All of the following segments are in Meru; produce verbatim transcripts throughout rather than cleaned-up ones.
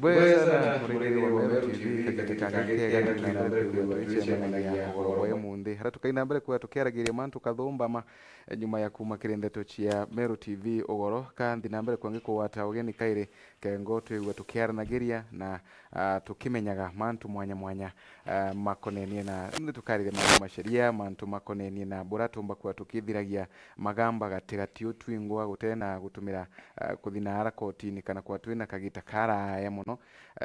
Bwega sana, murithiri wa Meru T V, kagita kangĩ kega twi na mbere kwigua tukiemanagia ugoro bwa umunthi. Haria tukai na mbere kwigua tukiaragiria mantu kathumbama, eh, nyuma ya kuma kiri ndeto cia Meru T V ugoro, ka nthi na mbere kwangi kugwata ugeni kairi, kengo twigua tukiaranagiria na, ah, tukimenyaga mantu mwanya mwanya, ah, makonenie na, nthi tukariria mantu ma sheria, mantu makonenie na bura tumba kwigua tukithiragia magamba gati gati utwingwa gutena gutumira, ah, kuthi na ara kotini kana kwigua twina kagita karaya mono.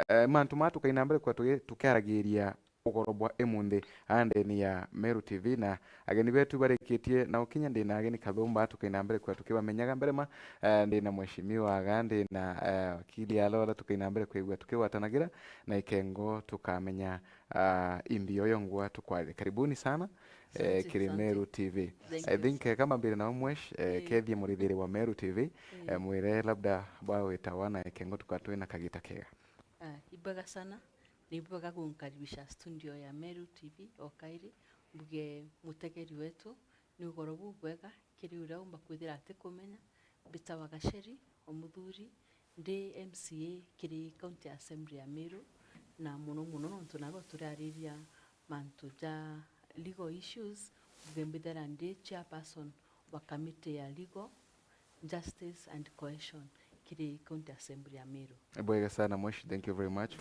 Eh, mantu maa tukai na mbere kwigua tugi-, tukiaragiria ugoro bwa imunthi aa ndeni ya Meru T V, na ageni betu barikitie na ukinya, ndi na ageni kathumba, tukai na mbere kwigua tukibamenyaga mbere ma, eh, ndi na mheshimiwa aga, ndi na, eh, wakili Alora, tukai na mbere kwigua tukigwatanagira na ikengo tukamenya, ah, imbi oyo ngwa tukwarire. Karibuni sana, eh, Asante, kiri asante. Meru T V. Thank I you. think, eh, kama mbere na umwesh, eh, Mm. kethie murithiri wa Meru T V, Mm. eh, mwire labda bwa witawa na ikengo tukatwina kagita kega. Ah, ibwega sana. Ni bwega kunkaribisha studio ya Meru T V o kairi, mbuge mutegeri wetu, ni ugoro bubwega kiri uria umba kwithira atikumenya. Mbitawa Gacheri Omuthuri, ndi M C A kiri County Assembly ya Meru, na mono mono nontu narua turiariria mantu ja legal issues, mbuge mbithira ndi chairperson wa committee ya legal, justice and cohesion kiri County Assembly ya Meru. Bwega sana, Mweshi, thank you very much.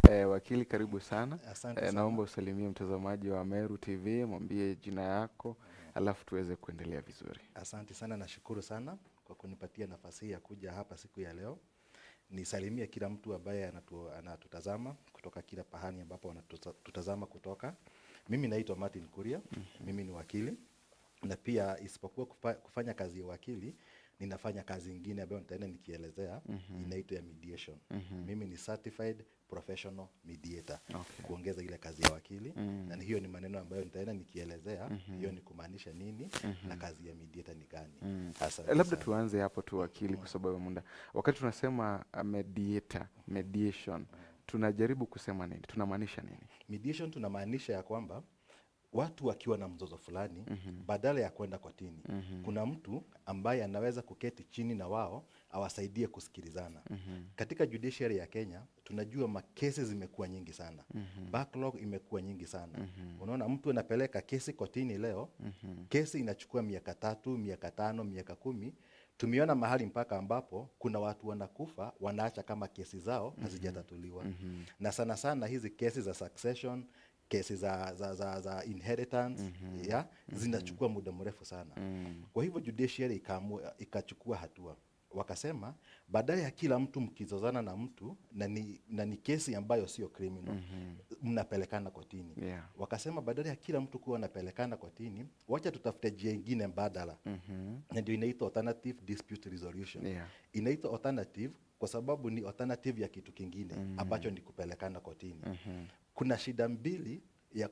Eh, wakili, karibu sana. Asante Eh, sana. naomba usalimie mtazamaji wa Meru T V, mwambie jina yako, alafu tuweze kuendelea vizuri. Asante sana, nashukuru sana kwa kunipatia nafasi hii ya kuja hapa siku ya leo. Nisalimie kila mtu ambaye anatu-, anatutazama kutoka kila pahali ambapo wanatutazama kutoka. Mimi naitwa Martin Kuria, Mhm. mimi ni wakili. Na pia isipokuwa kufa-, kufanya kazi ya wakili, ninafanya kazi ingine ambayo nitaenda nikielezea, Mhm. inaitwa ya mediation. Mhm. Mimi ni certified professional mediator. Okay. Kuongeza ile kazi ya wakili, Mm. na ni, hiyo ni maneno ambayo nitaenda nikielezea, Mhm. hiyo ni kumaanisha nini, Mhm. na kazi ya mediator ni gani. Mm. Asante Eh, labda sana. tuanze hapo tu, wakili, Mm. kwa sababu ya muda. Wakati tunasema, uh, mediator, mediation, Mm. tunajaribu kusema nini? Tunamaanisha nini? Mediation tunamaanisha ya kwamba watu wakiwa na mzozo fulani, Mhm. badala ya kwenda kotini, Mhm. kuna mtu ambaye anaweza kuketi chini na wao awasaidie kusikilizana. Mhm. Katika judiciary ya Kenya, tunajua makesi zimekuwa nyingi sana. Mhm. Backlog imekuwa nyingi sana. Mhm. Unaona, mtu anapeleka kesi kotini leo, Mhm. kesi inachukua miaka tatu, miaka tano, miaka kumi. Tumeona mahali mpaka ambapo kuna watu wanakufa, wanaacha kama kesi zao Mhm. hazijatatuliwa. Mhm. Na sana sana hizi kesi za succession, kesi za, za, za, za inheritance, Mhm. ya, Mhm. zinachukua muda mrefu sana. Mm. Kwa hivyo judiciary ikaamua, ikachukua hatua. Wakasema, badala ya kila mtu mkizozana na mtu, na ni, na ni kesi ambayo sio criminal, Mhm. mnapelekana kotini. Yeah. Wakasema, badala ya kila mtu kuwa anapelekana kotini, wacha tutafute njia ingine mbadala. Mhm. Na ndio inaitwa alternative dispute resolution. Yeah. Inaitwa alternative kwa sababu ni alternative ya kitu kingine Mm. ambacho ni kupelekana kotini. Mhm. Kuna shida mbili ya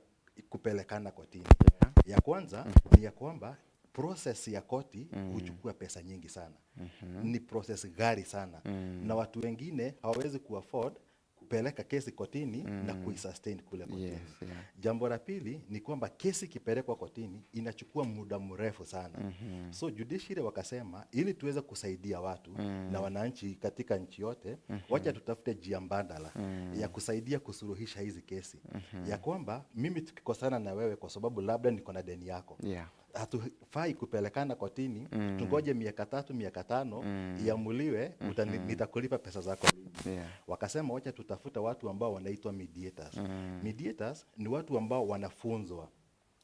kupelekana kotini. Yeah. Ya kwanza Mhm. ni ya kwamba process ya koti Mm. huchukua pesa nyingi sana. Mhm. Ni process ghali sana. Mm. Na watu wengine hawawezi kuafford kupeleka kesi kotini na Mm. kuisustain kule kotini. Yes, yeah. Jambo la pili ni kwamba kesi ikipelekwa kotini inachukua muda mrefu sana. Mhm. So judiciary wakasema, ili tuweze kusaidia watu Mm. na wananchi katika nchi yote, Mhm. wacha tutafute njia mbadala Mm. ya kusaidia kusuluhisha hizi kesi. Mhm. Ya kwamba mimi tukikosana na wewe kwa sababu labda niko na deni yako, Yeah. hatufai kupelekana kotini, Mm. tungoje miaka tatu, miaka tano, Mm. iamuliwe, uta-, Mhm. nitakulipa pesa zako lini. Yeah. Wakasema, wacha tutafute watu ambao wanaitwa mediators. Mm. Mediators ni watu ambao wanafunzwa.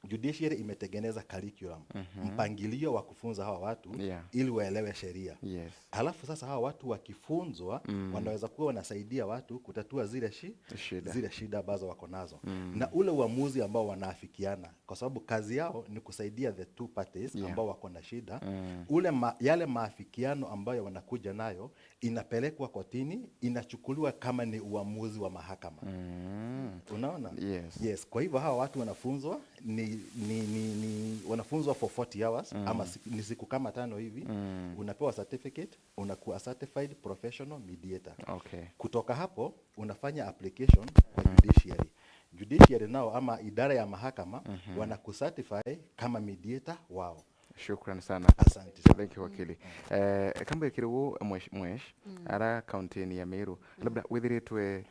Judiciary imetengeneza curriculum, Mhm. mpangilio wa kufunza hawa watu Yeah. ili waelewe sheria. Yes. Halafu sasa hawa watu wakifunzwa, Mm. wanaweza kuwa wanasaidia watu kutatua zile shi-, Shida. zile shida ambazo wako nazo. Mm. Na ule uamuzi ambao wanaafikiana, kwa sababu kazi yao ni kusaidia the two parties Yeah. ambao wako na shida, Mm. ule ma-, yale maafikiano ambayo wanakuja nayo inapelekwa kotini, inachukuliwa kama ni uamuzi wa mahakama. Mm. Unaona? Yes. Yes, kwa hivyo hawa watu wanafunzwa ni, ni, ni, ni wanafunzwa for forty hours, Mm. ama siku, ni siku kama tano hivi, Mm. unapewa certificate, unakuwa certified professional mediator. Okay. Kutoka hapo, unafanya application kwa Mm. judiciary. Judiciary nao ama idara ya mahakama Mhm. wanakucertify kama mediator wao. Shukran sana. Asante sana. Thank you, wakili. Eh, kambe kiri gu mwesh, mwesh, ara kaunti-ini ya Meru, labda withiritwe, eh,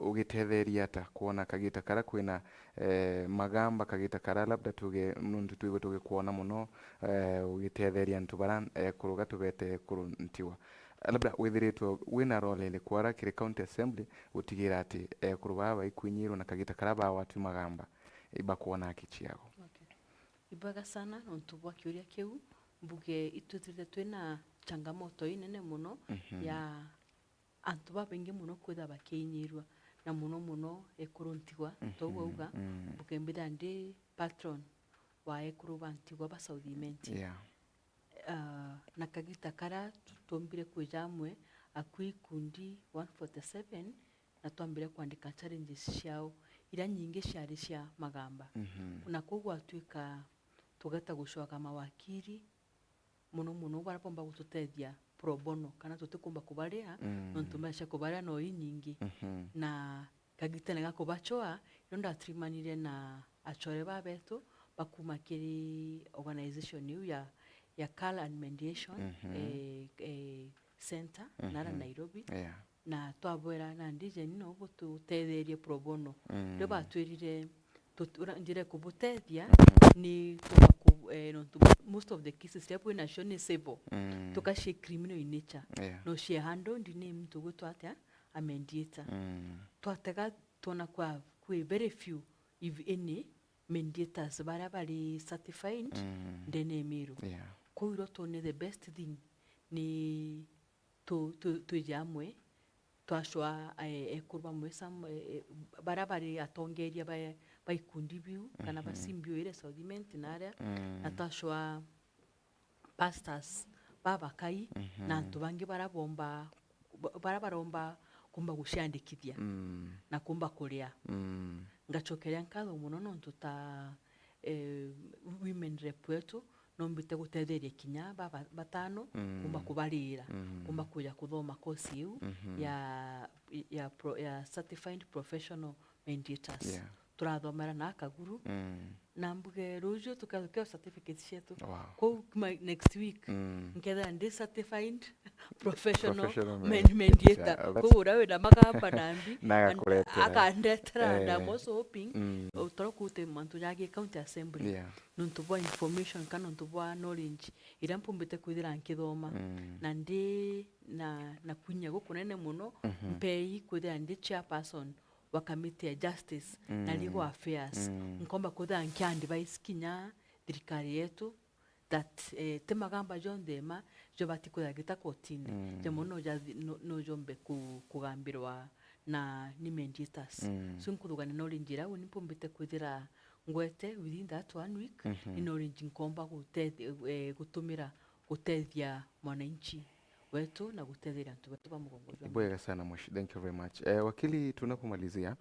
ugitetheria ata kwona kagita kara kwina, eh, magamba, kagita kara labda tuge nuntu twigwe tugikwona muno, eh, ugitetheria antu bara, eh, kuruga tubete kuruntiwa? Labda withiritwe wina role iriku ara kiri county assembly gutigira ati ekuru baa baikwinyirwa na kagita kara bagwatwi magamba ibakwona haki ciao? Okay. Ibwega sana nontu bwa kiuria kiu. Mbuge itwithirite twina changamoto inene muno ya antu babaingi muno kwithirwa bakiinyirua, na muno muno ekuru ntigwa. Tou wauga, mbuge mbithira ndi patron wa ekuru ba ntigwa ba South Imenti. Yeah. Ah, na kagita kara tu-, twombire kwija amwe, akui ikundi one forty seven, na twambire kwandika challenges ciao, iria nyingi ciari cia magamba. Na kou gwatuika tugeta gucoka mawakiri, muno muno baria bomba gututethia pro bono, kana tutikumba kubaria, nontu mbeca cia kubaria no inyingi. Na kagitene ga kubacwaa, irio ndatirimanire na achore ba betu bakuma kiri organization iu ya, ya Call and Mediation, eh, eh, Center, nara Nairobi. Yeah. Na twabwera nandi jeni no bututetherie pro bono. Rio batwirire tut-, ura-, njira ya kubutethia ni kuba ku-, eh, nontu most of the cases iria bwinacio ni civil. Tukacie criminal in nature. Yeah. No cie handled ni muntu gwitwa atia? A mediator. Twatega twona kwa kwi very few, if any, mediators baria bari certified ndene ya Meru. Yeah. Kou irio twone the best thing ni tu-, tu-, twije amwe, twacwaa, eh, ekuru bamwe, some, eh, eh, baria bari atongeria ba, ba ikundi biu, kana ba Simbiu iria South Imenti na aria, na twacwaa pastors babakai, na antu bangi baria bomba, ba-, baria baromba kumba guciandikithia na kumba kuria. Ngacokeria nkatho muno nontu ta, eh, women rep wetu, nombite gutetheria kinya baba batano, kumba kubariira, kumba kuja kuthoma course iu ya, ya pro-, ya certified professional mediators. Yeah. Turathomera na Kaguru. Na mbuge ruju tukethukea certificate cietu. Wow. Kou my next week, nkethira ndi certified professional, professional med-, mediator. Mediator. That's... Kou uria wina magamba nambi, nagakuretera, akandetera, eh, and I'm also hoping, mm, utoro kute mantu jagi county assembly. Yeah. Nontu bwa information kana nontu bwa knowledge iria mpumbite kwithira nkithoma. Mm. Na ndi na, na kwinya gukunene muno, mhm, mpei kwithira ndi chairperson wa committee ya justice, mm, na legal affairs. Mm. Nkomba kwithira nki advise kinya thirikari yetu that, eh, ti magamba jonthe ma jobati kwithira gita kotini. Mm. Jamwe no jathi-, no, no jombe ku-, kugambirwa na ni mediators. Mm. So nkuthugania na uri njira uu ni mpumbite kwithira ngwete within that one week, mhm, ni knowledge nkomba guteth-, eh, gutumira gutethia mwananchi wetu na gutetheria antu betu ba mugongo jwa... Bwega sana mweshi-, thank you very much. Eh, wakili, tunapomalizia,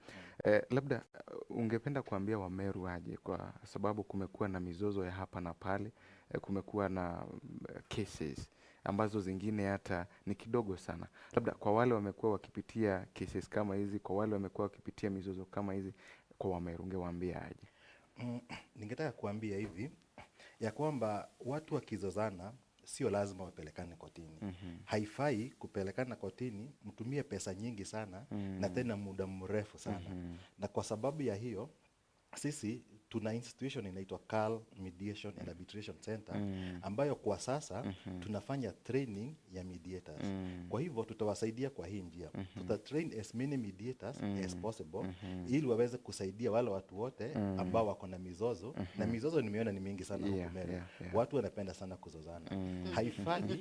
eh, labda, uh, ungependa kuambia Wameru aje, kwa sababu kumekuwa na mizozo ya hapa na pale, eh, kumekuwa na, mm, cases ambazo zingine hata ni kidogo sana. Labda kwa wale wamekuwa wakipitia cases kama hizi, kwa wale wamekuwa wakipitia mizozo kama hizi, kwa Wameru ungewaambia aje? Mm, ningetaka kuambia hivi, ya kwamba watu wakizozana, sio lazima wapelekane kotini. Mhm. Haifai kupelekana kotini, mtumie pesa nyingi sana, mm, na tena muda mrefu sana. Mhm. Na kwa sababu ya hiyo, sisi tuna institution inaitwa Call Mediation and Arbitration Center, mm, ambayo kwa sasa, mhm, tunafanya training ya mediators. Mm. Kwa hivyo tutawasaidia kwa hii njia. Mhm. Tuta train as many mediators, mm, as possible, mhm, ili waweze kusaidia wale watu wote, mm, ambao wako na mizozo. Mhm. Na mizozo nimeona ni mingi sana huku Meru. Yeah, yeah, yeah. Watu wanapenda sana kuzozana. Mm. Haifai,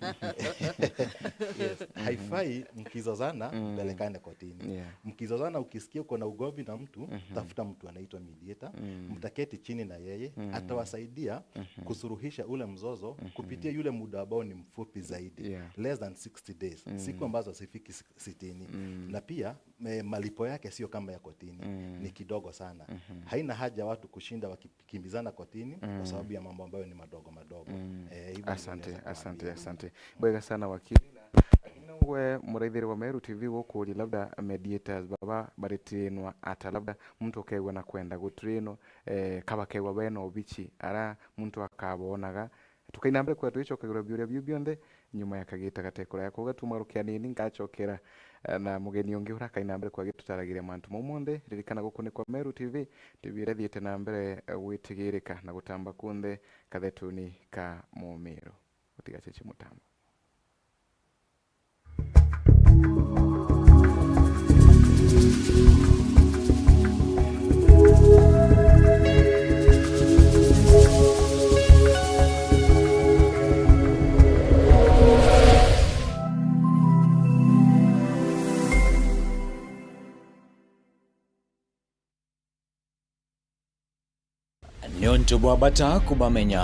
yes, mhm, haifai mkizozana, mm, mpelekane kotini. Yeah. Mkizozana, ukisikia uko na ugomvi na mtu, mhm, tafuta mtu anaitwa mediator, mm, mtaketi chini na yeye, mm, atawasaidia, mhm, kusuruhisha ule mzozo, mhm, kupitia yule muda ambao ni mfupi zaidi, yeah, less than sixty days, mm, siku ambazo hazifiki si-, sitini. Mm. Na pia, me-, malipo yake sio kama ya kotini, mm, ni kidogo sana. Mhm. Haina haja watu kushinda wakikimbizana kotini, mm, kwa sababu ya mambo ambayo ni madogo madogo. Mm. Eh, hivyo ndio naweza kuambia. Asante, asante, asante. Bwega sana wakili. Lakini nangwe muraithiri wa Meru T V gukuria, labda mediators baba baritrainwa ata, labda muntu ukeegua na kwenda gutrainwa, eh, ka bakeegua bena ubichi, ara muntu akabonaga, Tukaina mbere kwa twicokagirwa biuria biu bionthe nyuma ya kagita gatekura ya kuga tuma rukia nini ngacokera, eh, na mugeni ungi ura akaina mbere kwa gitutaragiria mantu mau monthe. Ririkana guku ni kwa Meru T V, T V iria thiite na mbere, eh, gwitigirika na gutamba kunthe kathetuni ka Mumiru. Utigacice mutambo. Niuntu bwa bata kubamenya,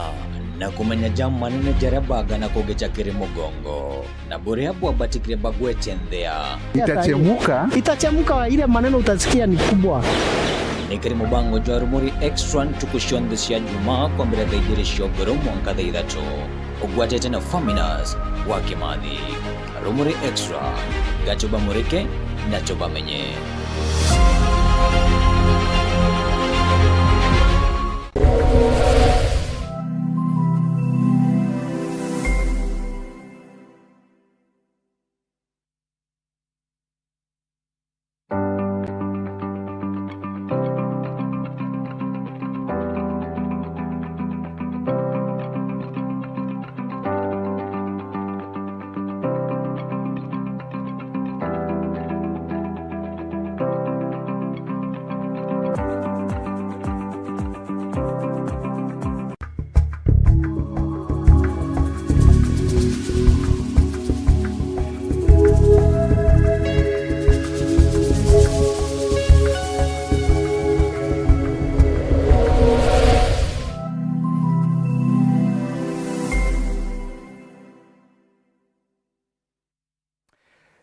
na kumenya ja manene jaria bagana kugicha kiri mugongo, na buria bwabatikire bagwete nthia. Itachemuka. Itachemuka, ile maneno utasikia ni kubwa. Ni kiri mubango jwa Rumuri Extra ntuku cionthe cia Jumaa, kwambira thaa ijiri cia ugoro mwanka thaa ithatu. Ugwatite na Faminas wa Kimathi. Rumuri Extra, gacho bamurike, nacho bamenye.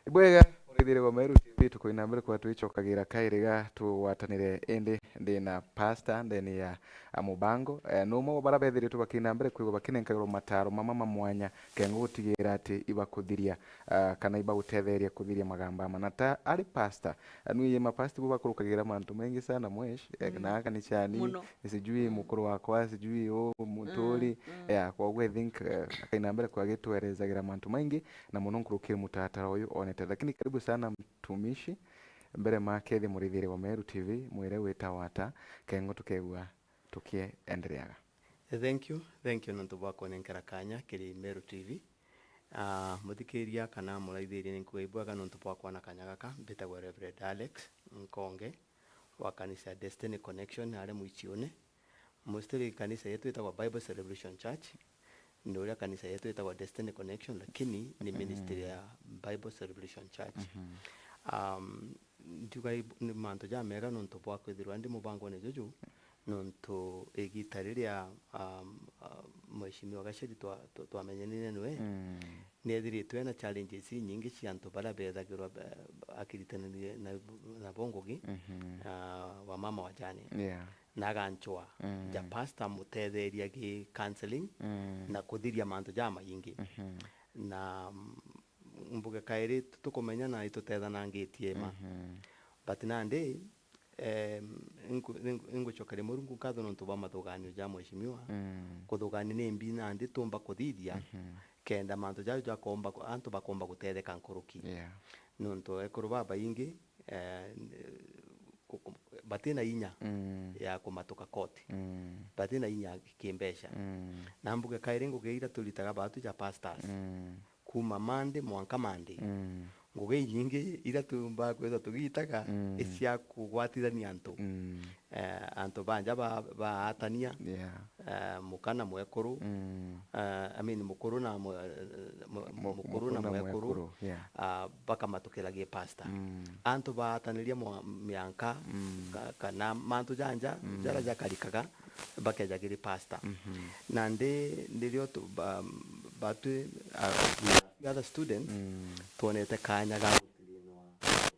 Ibwega, muraithiria bwa Meru T V, tukoina mbere kwa twicokagira kairi ga tugwatanire, indi ndi na pastor ndeni ya, a, mubango. Eh, ni umwe wa bara bethiritwe bakina mbere kwigwa bakinenkagirwa mataro mama ma mwanya, kengwa gutigira ati ibakuthiria, ah, kana ibagutetheria kuthiria magamba ama. Na ta ari pastor, ah, nwiye mapastor bo bakurukagira mantu maingi sana, mwesh, eh, Mm. na kanisani, Muno. sijui Mm. mukuru wakwa, sijui u muturi, Mm, mm. yeah, koguo I think, eh, akaina mbere kwa gitwerezagira mantu maingi, na muno nkurukiri mutatara uyu onete. Lakini karibu sana mtumishi, mbere ma kethi murithiri wa Meru T V, mwire witawa ata, kengo tukegua tukiendereaga. Thank you, thank you nontu bwa kunenkera kanya kiri Meru T V. Ah, muthikiria kana muraithiria ni nkuga ibwega nontu bwa kwana kanya gaka. Mbitagwa Reverend Alex Nkonge wa kanisa ya Destiny Connection aria Mwichiune. Mostly kanisa yetu itagwa Bible Celebration Church. Ni uria kanisa yetu itagwa Destiny Connection, lakini ni ministry Mhm. ya Bible Celebration Church. Mhm. Um, ndiuga i-, ni mantu jamega nontu bwa kwithirwa ndi mubangone juju, nontu igita riria, um, uh, Mheshimiwa Gacheri twa-, twa-, twamenyanire niwe, Mm. niethiritwe ena challenges inyingi cia antu baria bethagirwa ba-, akiritanania na, nabo ngugi, Mhm. ah, wa mama wa jane. Yeah. Na aganchwa Mm. ja pastor amutetheria gi counseling Mm. na kuthiria mantu jamaingi. Mhm. Na, mm, mbuge kairi tu-, tukumenya na itutethanangitie ma. Mhm. But nandi, em, inku-, inku-, ingucokeria Murungu nkatho nontu bwa mathuganio ja mheshimiwa. Mm. Kuthugania ni mbi nandi tumba kuthithia, Mhm. kenda mantu jau jakomba ku-, antu bakomba gutetheka nkuruki. Yeah. Nontu ekuru babaingi, eh, ku-, ku-, batina inya Mm. ya kumatuka koti. Mm. Batina inya kimbeca. Mm. Na mbuge kairi ngugi ira turitaga batu ja pastors. Mm. Kuma Monday mwanka Monday. Mm. Ngugi inyingi ira tumba kwithwa tugitaga Mm. i cia kugwatithania antu. Mm. Eh, antu banja ba-, baatania, Yeah. eh, muka na mwekuru, Mm. eh, I mean, mukuru na mwe-, mu-, Mu-, mukuru na mukuru na mwekuru, mwekuru, yeah. ah, bakamatukiria gi pastor. Mm. Antu baataniria mwa-, mianka, Mm. ka-, kana mantu janja, Mm. jara jakarikaga, bakeja kiri pastor. Mhm. Nandi, nirio tu-, ba-, batwi, ah, other students, Mm. twonete kanya ga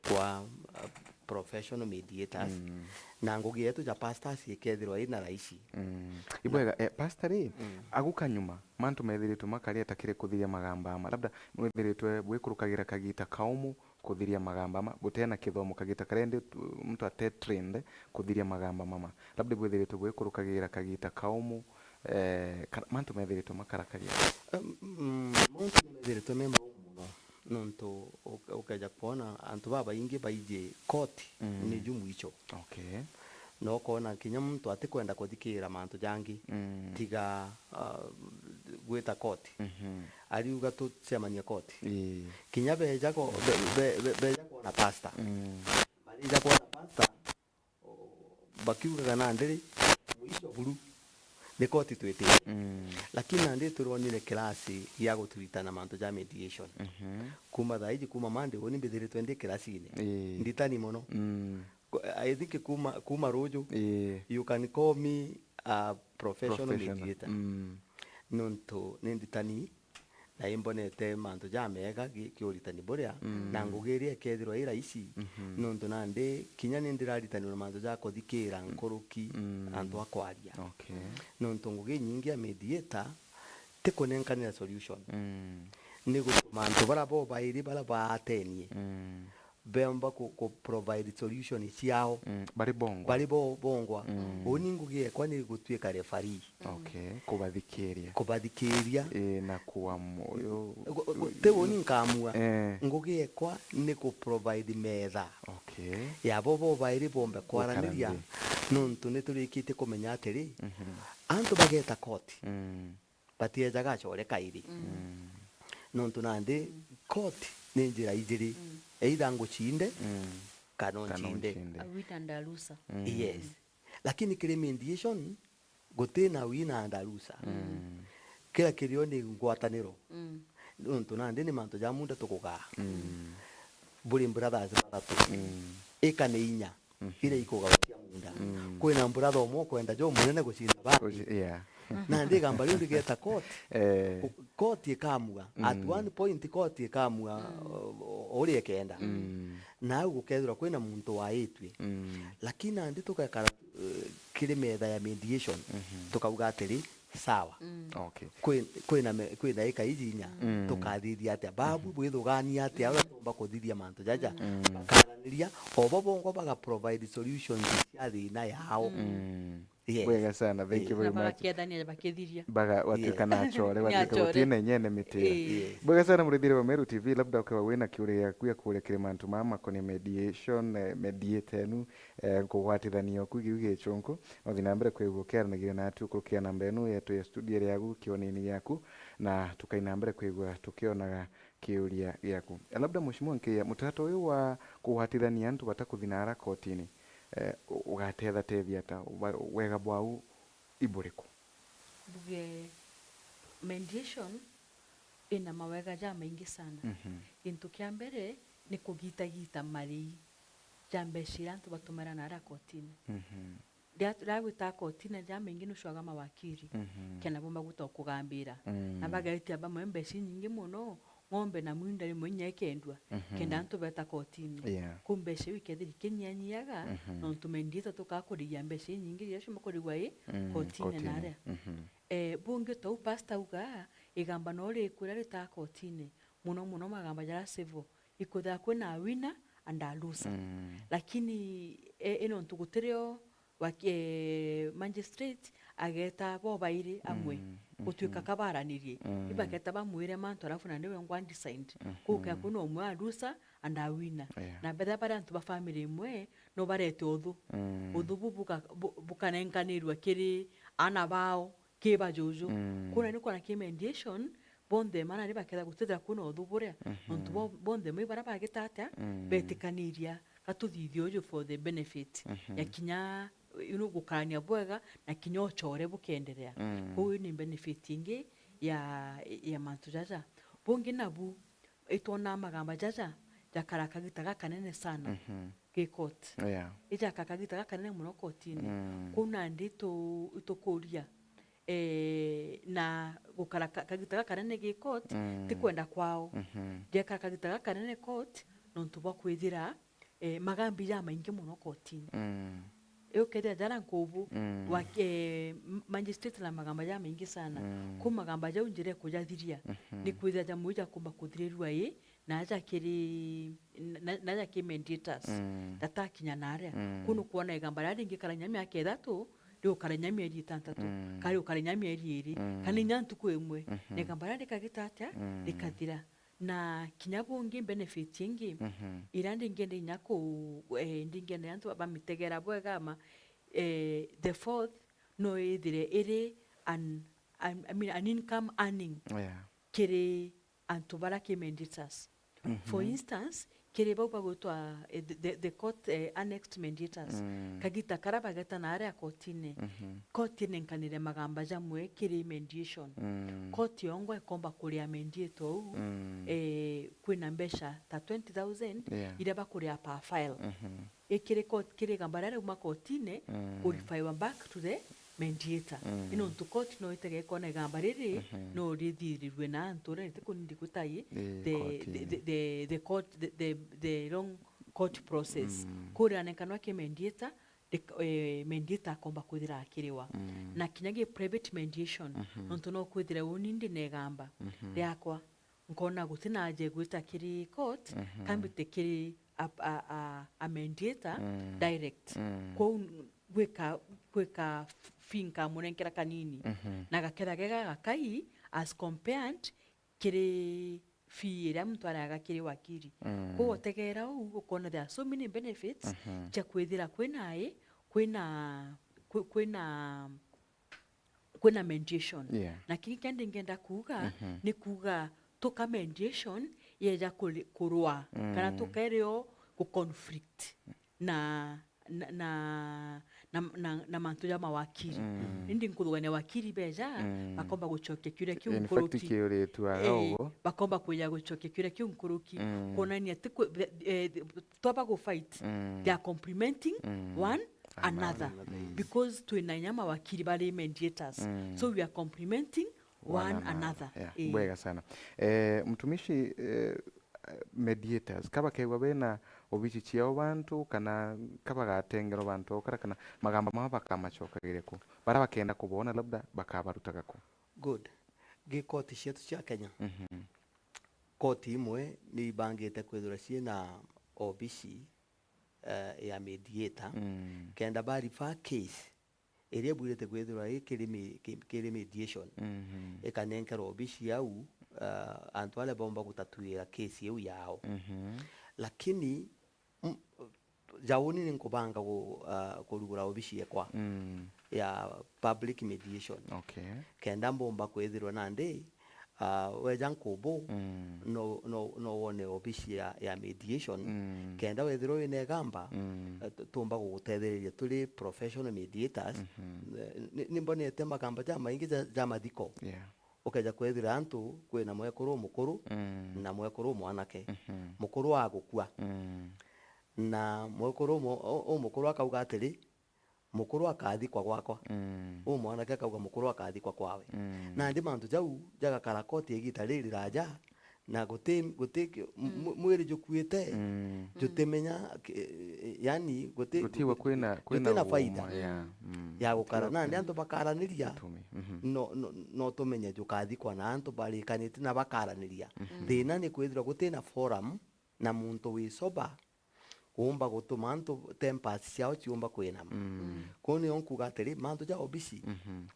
kwa, uh, professional mediators. Mm. Na ngugi yetu ja pastors ikethirwa ina raici. Mm. Ibwega, eh, pastor ri, Mm. aguka nyuma, mantu methiritwe makari atakire kuthiria magamba ama. Labda mwithiritwe bwikurukagira kagita kaumu kuthiria magamba ama, gutena kithomo kagita karia ndi tu-, muntu ate trained kuthiria magamba mama. Labda bwithiritwe bwikurukagira kagita kaumu eh, kara-, mantu methiritwe makarakaria? Em, mm, mantu ni methiritwe me mau mono, nontu u-, ukeja kwona antu babaingi baiji koti Mm. ni ju mwicho. Okay. Na ukona kinya muntu atikwenda kuthikira mantu jangi, Mm. tiga, ah, gwita koti. Mhm. Ariuga tucemanie koti. Ii. Kinya beja ko-, be-, be-, be-, beja kwona pastor. Mm. Marija kwona pastor, o, bakiugaga nandi ri, mwisho buru, ni koti twitite. Mm. Lakini nandi turonire kirasi gia guturitana mantu ja mediation. Mhm. Kuma thaa iji, kuma Monday, uni mbithiritwe ndi kirasini. Ii. Nditani mono. Mm. Ko-, I think kuma, kuma ruju, Ii. you can call me a professional Professional. mediator. Mm. Nontu ni nditani, na imbonete mantu jamega gi-, ki uritani buria, Mm. na ngugi iria ikethirwa i raisi, Mhm. nontu nandi kinya ni ndiraritanirwa mantu ja kuthikira Mm. nkuruki Mm. antu a kwaria. Okay. Nontu ngugi inyingi ya mediator ti kunenkanira solution. Mm. Ni gutuma antu baria bobairi baria baatenie Mm. beomba ku, ku provide solution ciao. Mm, bari bongwa. Bari bo, bongwa. Mm. Uni ngugi ekwa ni gutuika referee. Okay, kubathikiria. Kubathikiria. Ii, na kuamu-, uyu, Gu-, gu-, ti uni nkamua. Eh. Ngugi ekwa ni ku provide metha. Okay. Ya bo bobairi bombe kwaraniria, Gukara nthi. Nontu ni turikitie kumenya atiri, Mhm. antu bageta koti. Mm. Batiejaga acore kairi. Mm. Nontu nandi, Mm. koti ni njira ijiri. Mm. Either ngucinde, Mm. kana Kana uncinde. uncinde. A winner and a loser. Mm. Yes. Lakini kiri mediation, guti na winner and a loser. Mm. Kira kirio ni ngwataniro. Mm. Nontu nandi ni mantu ja munda tukugaa. Mm. Buri brothers bathatu. Mm. Ika ni inya. Mhm. Iria ikugaukia munda. Mm. Kwina brother umwe ukwenda jo munene gucinda bangi. Guci-, yeah. Nandi igamba riu rigeta court. Eh. Ku-, court ikamua. At Mm. one point court ikamua, Mm. o-, o-, uria ikenda. Mm. Na au gukethirwa kwina muntu waitue. Mm. Lakini nandi tugekara, eh, kiri metha ya mediation, Mhm. tukauga atiri, sawa. Mm. Okay. Kwi-, kwina me-, kwina ika iji inya, Mm. tukathithia atia? Babu Mhm. bwithugania atia uria tumba kuthithia mantu jaja? Mm. Bakaraniria, o bo bongwa baga provide solutions cia thina yao. Mm. Mm. Yes. Bwega sana, thank you Eh. very Na much. Bagakethania bakithiria. Baga-, gwatuika Yes. na achore, Ni gwatuika achore. gutina inyene miti. Eh. Yes. Bwega sana, murithire wa Meru T V, labda ukiwa wina kiuria giaku ya kuria kiri mantu mama makoni mediation, eh, mediate enu, eh, kugwatithania oku giu gichunku. Uthi na mbere kwigua ukiaranagiria natu kurukia namba enu yetu ya studio iri yagu kionini giaku, na tukai na mbere kwigua tukionaga kiuria giaku. Labda Mheshimiwa Nkia, mutaratara uyu wa kugwatithania antu batakuthi naara kotini, eh, u-, ugatetha teethia ata? Uba-, wega bwau iburiku? Mbuge mediation ina mawega jamaingi sana. Mhm. Gintu kia mbere ni kugitagita marii ja mbeca iria antu batumira naara kotini. Mhm. Riria, riria gwita kotine jamaingi nucwaga mawakiri, Mhm. kenda bo maguta ukugambira. Mm. Na bagaitia bamwe mbeca inyingi mono, ng'ombe na mwinda rimwe inya ikendua, Mhm. kenda antu beta kotine. Yeah. Kuu mbeca iu ikethira ikinyianyiaga, Mhm. nontu mediator tukaa kurigia mbeca inyingi riria ciuma kurigwa i Mm, kotine kotine. Naria. Mhm. Eh, bungi tou pastor auga, igamba no rikwira ritaa kotine, mono mono magamba jaria civil, ikwithira kwina winner and a loser. Mm. Lakini, eh, i nontu gutirio wa-, eh, magistrate ageta bobairi amwe Mm, gutuika mhm. kabaranirie. Mm. Ibageta bamwire mantu, alafu na niwe ngwa designed. Mhm. Kuga kuna umwe a loser and a winner. Yeah. Na betha baria antu ba family imwe no barete uthu. Mm. Uthu bu buka-, bu-, bukanenkanirwa kiri ana bao ki bajuju. Mm. Kuna ni kwona ki mediation, bonthe mana ni baketha gutethira kuna uthu buria. Mhm. Nontu bo-, bonthe moi baria bagita atia, Mm. betikaniria gatuthithie uju for the benefit Mhm. ya kinya, you know, gukarania bwega na kinya uchore bukenderea. Mm. Kwou ni benefit ingi ya, ya mantu jaja. Bungi nabu, itwonaa magamba jaja jakara kagita gakanene sana Mhm. gi court. Yeah. Ijakara kagita gakanene mono kotini. Mm. Kwou nandi tu-, itukuria, eh, na gukara ka-, kagita gakanene gi court, Mm. ti kwenda kwao. Mhm. Gekara kagita gakanene court, nontu bwa kwithira, eh, magambi jamaingi mono kotini. Mm. Ukethira jara nkubu, Mm. wa, eh, m-, magistrate na magamba jamaingi sana. Mm. Ku magamba jau njira ikujathiria, Mhm. ni kwithira jamwe jakumba kuthirirua i, na aja kiri, na, na aja ki mediators, Mm. jatakinya naria. Mm. Kunu kwona igamba riria ringikara kinya miaka ithatu, riukare nya mieri itantatu, mm, kana riukare nya mieri iri, mm, kana inya ntuku imwe, mhm, na igamba riria rikagita atia? Mm. Rikathira. Na kinya bungi benefit ingi, mhm, iria ndingienda inya ku, eh, ndingienda antu bamitegera bwega ama, eh, the fourth no ithire iri an, an, I mean, an income earning, yeah, kiri antu baria ki mediators. For, mhm, instance, kiri bau bagwitwa, eh, the, the, the court, eh, annexed mediators. Mm. Kagita karia bageta na aria kotine, mhm, court inenkanire magamba jamwe kiri mediation. Mm. Court yongwa ikomba kuria mediator uu, mm, eh, kwina mbeca ta twenty thousand, yeah, iria bakuria per file. Mhm. Ikiri court, kiri igamba riria riuma kotine, mm, kurifaiwa back to the mediator. Mm. Ni nontu court no itege ikona igamba riri, mhm, no rithirirue na antu uria ritikunindi gutai, ii, the, court the, ii, the, the, the court, the, the, the long court process. Mm. Kuria anenkanwa ki mediator, the, eh, mediator akomba kwithira akiriwa. Mm. Na kinya gi private mediation, mhm, nontu no kwithira uni ndi na igamba, mhm, riakwa, nkona gutina aja igwita kiri court, mhm, kambite kiri a, a, a, a mediator, mm, direct. Mm. Kwou n-, gwika, gwika f-, fee nkamunenkera kanini. Mhm. Na gaketha ge gagakai as compared kiri fee iria muntu ariaga kiri wakiri. Mm. Kwou otegeera uu, ukona there are so many benefits, mhm, cia kwithira kwina i, kwina, kwi-, kwina kwina mediation. Yeah. Na kiri kindi ngenda kuuga, mhm, ni kuuga tuka mediation yeja kuri-, kurwa, kana, mm, tukerio ku conflict na, na, na, na, na, na mantu ja mawakiri. Mm. Indi nkuthugania wakiri beja, mm, bakomba gucokia kiuria kiu nkuruki. In fact, kiuritwa, eh, uguo, bakomba kuja gucokia kiuria kiu nkuruki. Mm. Kwonania ti ku-, eh, twaba gu fight, mm, they are complimenting, mm, one another. Another. Mm. Because twina inya mawakiri bari mediators. Mm. So we are complimenting one, one another. Another. Yeah. Eh. Bwega sana. Eh, mtumishi, eh, mediators, ka bakegwa bena obici ciao bantu, kana ka bagatengerwa bantu o kara, kana magamba mao bakamacokagire ku? Bara bakenda kubona labda bakabarutaga ku? Good. Gi koti cietu cia Kenya, mhm, koti imwe ni ibangite kwithirwa ciina obici eh, ya mediator, mm, kenda ba refer case iria ibwirite kwithirwa i kiri mi-, ki-, kiri mediation, mhm, ikanenkerwa obici yau, eh, antu aria baumba gutatuira case iu yao. Mhm. Lakini, m-, jauni ni nkubanga gu-, ah, kurugura obici yekwa, mm, ya public mediation. Okay. Kenda mbumba kwithirwa nandi ah, weja nkubu, mm, no, no, no wone obici ya, ya mediation, mm, kenda wethirwa wina igamba, mm, eh, tu-, tumba gugutethereria turi professional mediators. Mhm. Eh, ni, ni mbonete magamba jamaingi ja, ja mathiko. Yeah. Ukeja kwethira antu kwina mwekuru umukuru, mm, na mwekuru umwanake. Mhm. Mukuru agukua. Mm. Na mwekuru umu-, u-, umukuru akauga atiri, "Mukuru akathikwa gwakwa." Mm. Uu mwanake akauga, "Mukuru akathikwa kwawe." Mm. Nandi mantu jau jagakara koti igiita riri riraja, na guti, guti ki-, m-, mm, mwi-, mwiri jukuite, mm, jutimenya ki-, yani guti, guti wa guti, kwina, kwina jutina faida, uma, yeah, mm, ya gukara. Guti wa nandi kwina antu bakaraniria, gitumi, mhm, no, no, no tumenye jukathikwa na antu barikanite na bakaraniria. Mhm. Thina ni kwithirwa gutina forum na muntu wi sober uumba gutuma antu tempers ciao ciumba kwinama. Mm. Kwou nio nkuuga atiri, mantu ja obisi, mhm,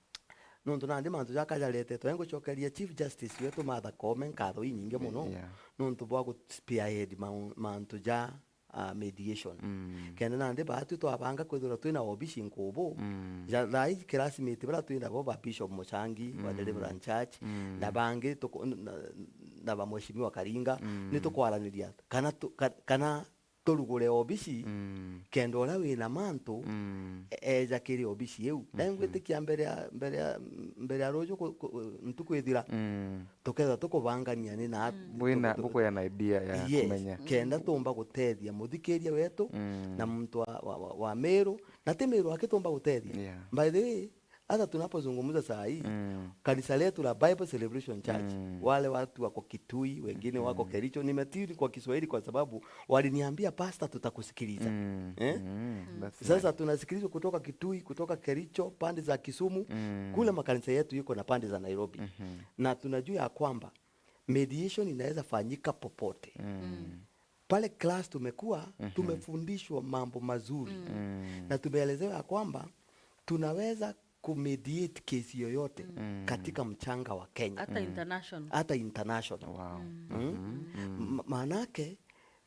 nontu nandi mantu jaka jaretetwe, ngucokeria Chief Justice wetu Martha Koome nkatho inyingi mono, yeah, nontu bwa gu spearhead mau-, mantu ja, ah, mediation. Mm. Kenda nandi baatwi twabanga kwithirwa twina obisi nkubu, mm, ja thaa iji classmate baria twinabo ba Bishop Muchangi wa, mm, Deliverance Church, mm, na bangi tuku-, na, na ba Mheshimiwa Karinga, mm, ni tukwaraniria kana tu-, ka-, kana turugure obici, mm, kenda uria wina mantu, mm, e-, eja kiri obici iu. Na, mhm, ingwitikia mbere ya, mbere ya, mbere ya ruju ku-, ku-, ntuku ithira, mm, tukethirwa tukubangania ni na, mm, wina, tuku-, tu-, bukuya na idea ya, yes, kumenya. Kenda tumba gutethia muthikiria wetu, mm, na muntu wa, wa, wa, wa Meru, na ti Meru aki tumba gutethia. Yeah. By the way, hata tunapozungumza saa hii, mm, kanisa letu la Bible Celebration Church, mm, wale watu wako Kitui, wengine wako, mm, Kericho, nimetiri kwa Kiswahili kwa sababu waliniambia, "Pastor, tutakusikiliza." Mm, eh? Mm, that's nice. Sasa tunasikilizwa kutoka Kitui, kutoka Kericho, pande za Kisumu, mm, kule makanisa yetu yuko na pande za Nairobi. Mhm. Na tunajua ya kwamba mediation inaweza fanyika popote. Mm. Mm. Pale class tumekuwa, mhm, tumefundishwa mambo mazuri. Mm. Mm. Na tumeelezewa ya kwamba tunaweza kumediate case yoyote Mm. katika mchanga wa Kenya. Hata Mm. international. Hata international. Wow. Mm. Mm? Mhm. Mm. Ma-, maanake,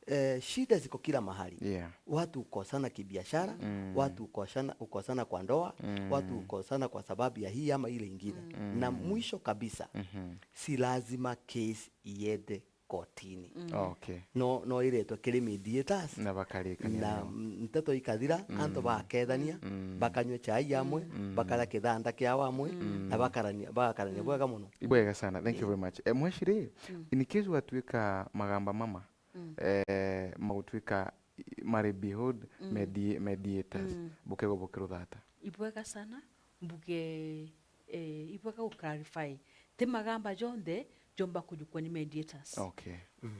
eh, shida ziko kila mahali. Yeah. Watu hukosana kibiashara, Mm. watu hukosana, hukosana kwa ndoa, Mm. watu hukosana kwa sababu ya hii ama ile ingine. Mm. Na mwisho kabisa, Mhm. si lazima case iende kotini. Mm. Okay. No, no iretwe kiri mediators. Na bakarikania Na nao. m-, nteto ikathira, Mm. antu bakethania, Mm. bakanywe chai amwe, Mm. bakaria kithanda kiao amwe, Mm. na bakarania, bakarania Mm. bwega mono. Ibwega sana. Thank you Eh. very much. Eh, mweshi ri, Mm. in case watuika magamba mama, Mm. eh, magutuika i-, mari behold Mm. medi-, mediators, Mm. bukego bukiruthata. Ibwega sana, mbuge, eh, ibwega gu clarify. Ti magamba jonthe jomba kujukwa ni mediators. Okay. Mm.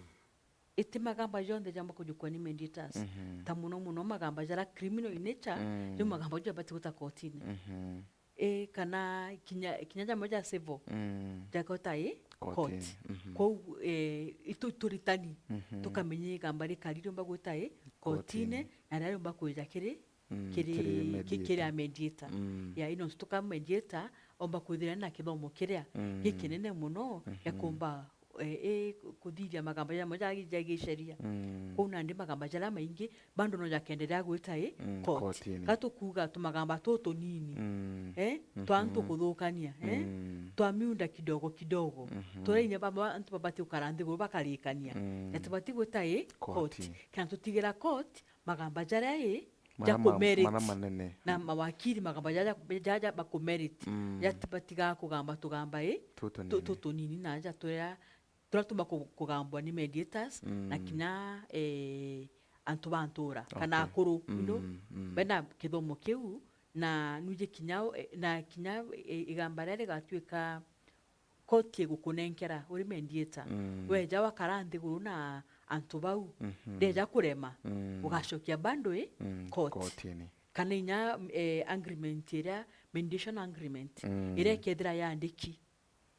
Iti magamba jonthe jomba kujukwa ni mediators. Mhm. Ta muno muno magamba jara criminal in nature, Mm. jo magamba jabati guta kotini. Mhm. Eh, kana kinya, kinya jamwe ja civil, Mm. jagota i Kotini. court. Mhm. Kwou, eh, itu turitani, Mhm. tukamenya igamba rikari riomba gwita i Kotini. kotini, na riria riomba kwija kiri, Mm, kiri, kiri ki-, kiri mediator. a mediator. Mm. Ya, ino tuka mediator, omba kwithira na kithomo kiria Mm. gikinene muno, ya Mhm. kumba, eh, eh, ku-, kuthiria magamba jamwe ja, ja giceria. Mm. Kwou nandi magamba jaria maingi, bado no jakenderea gwita i Mm, court. kotini. Ka tukuga tumagamba tutunini. Mm. Eh? Twa antu Mhm. kuthukania, eh? Mm. Twa miunda kidogo kidogo. Mhm. Turia inya bamwe antu babati gukara nthiguru bakarikania. Mm. Na tubati gwita i court. Court. Kana tutigira court, magamba jaria i, Mara ja ma-, kumerit. mara manene. Na mawakiri magamba jaja, jaja bakumerit. Mm. Ja tibatiga kugamba tugamba i, Tutunini. tu-, tutunini na ja turia turia tumba ku-, kugambwa ni mediators, na Mm. kinya, eh, antu ba ntura, kana Okay. akuru, you know, Mm, mm. bena kithomo kiu, na nwiji kinya, eh, na kinya, eh, igamba riria rigatuika court igukunenkera uri mediator. Mm. Weja wakara nthiguru na antu bau, Mhm. ndeja kurema, Mm. ugacokia bado i Mm, court. kotini. Kana inya, eh, agreement iria, mediation agreement, Mm. iria ikethira yandiki.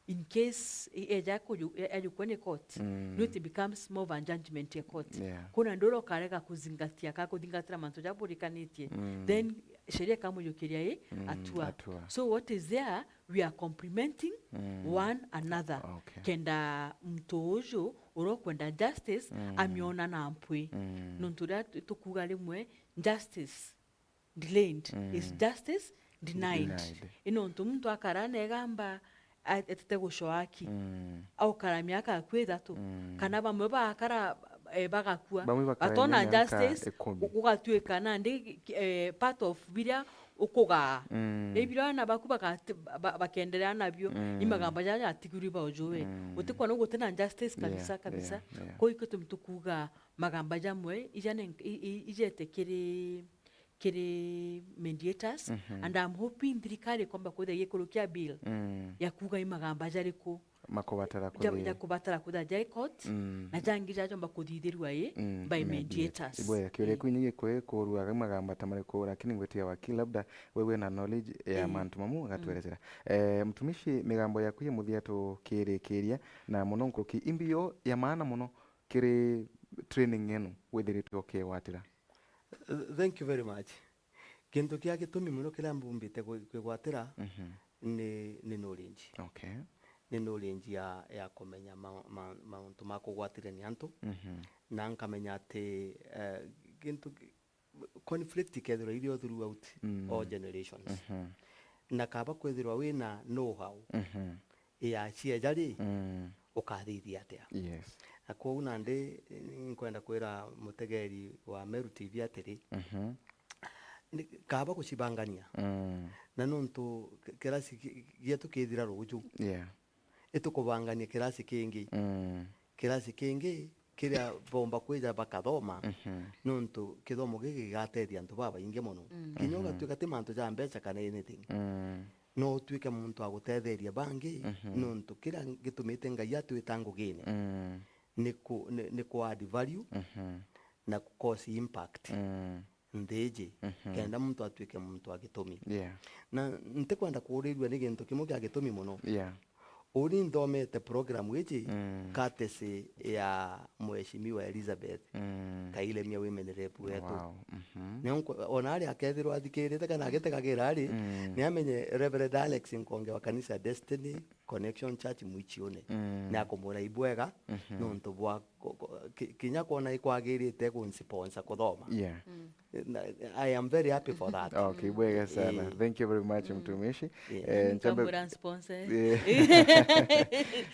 In case i-, eja kuju-, e-, ejukwa ni court, Mm. no it becomes more of a judgment ya court. Yeah. Kuna ndura ukarega kuzingatia ka kuthingatira mantu ja burikanitie. Mm. Then sheria ikamujukiria i Mm, atua. atua. So what is there, we are complementing Mm. one another. Okay. Kenda mtu uju urokwenda justice Mm. amiona na mpwi. Mm. Nontu uria tu-, tukuga rimwe, justice delayed Mm. is justice denied. Denied. Ino ntu muntu akara na igamba a-, etete gucoa aki. Mm. Aukara miaka akua ithatu. Mm. Kana bamwe bakara, eh, bagakua. Bamwe bakara Batona miaka justice, ikumi. gu-, gugatuika nandi, eh, part of biria ukugaa. Mm. Ibiria ana baku bagati-, ba-, bakenderea nabio. Mm. Ni magamba jaja atigirwe baujue. Mm. Utikwona gutina justice kabisa, Yeah, kabisa. yeah, yeah. Kwa hiyo gitumi tukuga magamba jamwe, ija ne-, i-, i-, ijete kiri kiri mediators, Mhm. and I'm hoping thirikari ikomba kwithira igikurukia bill Mm. ya kuuga i magamba jariku Makubatara ja, kuthi- ja kubatara kwithira jai court, Mm. na jangi jajomba kuthithirua i Mm, by mediators. Mediators. Ibwega, kiuria Eh. kiu nyingi kwi kuruaga magamba ta mariku, lakini ngwitia wakili, labda we wina knowledge ya Eh. mantu mamu, Mm. gatwerezera. Eh, mtumishi, migambo yaku ya muthia tukirikiria, na muno nkuruki, imbio ya maana muno kiri training ino withiritwe ukigwatira? Th-, thank you very much. Kintu kia gitumi mono kiria mbumbite kwi-, kwigwatira Mhm. ni, ni knowledge. Okay. Ni knowledge ya, ya kumenya ma-, ma-, mauntu ma kugwatirania antu. Mhm. Na nkamenya ati, eh, gintu ki-, conflict ikethirwa irio throughout Mm. all generations. Mhm. Na kaba kwithirwa wina know-how Mhm. ya cieja ri, Mm. ukathithia atia? Yes. Na kwogu nandi, eh, nkwenda kwira mutegeri wa Meru T V atiri, Mhm. ni, kaba gucibangania. Mm. Na nontu ki-, kirasi ki-, gietu kithira ruju, Yeah. itukubangania kirasi kingi. Mm. Kirasi kingi kiria bomba kwija bakathoma, Mhm. nontu kithomo giki gigatethia antu babaingi mono. Mm. Kinya Mhm. ugatuika ti mantu ja mbeca kana anything. Mm. No utuike muntu wa gutetheria bangi, Mhm. nontu kiria gitumite Ngai atwita ngugine Mm. ni ku-, ni, ni ku add value Mhm. na ku cause impact Mm. nthi iji, Mhm. kenda muntu atuike muntu wa gitumi. Yeah. Na ntikwenda kuurirua ni gintu kimwe kia gitumi mono. Yeah. Uni nthomete program iji Mm. courtesy ya Mheshimiwa Elizabeth Mm. Kailemia, women rep wetu. Wow. Mhm. Nio nkwe-, ona ari akethirwa athikirite kana agitekagira ari, Mm. ni amenye Reverend Alex Nkonge wa kanisa ya Destiny Connection Church Mwichiune. Mm. Ni akumwira ibwega Mhm. nontu bwa ko-, ko-, ki-, kinya kwona ikwagirite kunsiponsa kuthoma. Yeah. Mm. Na, I am very happy for that. Okay, bwega sana. Eh. Thank you very much, Mm. mtumishi. Yeah. Eh, Mimi nchambe- Kambura sponsor. Eh.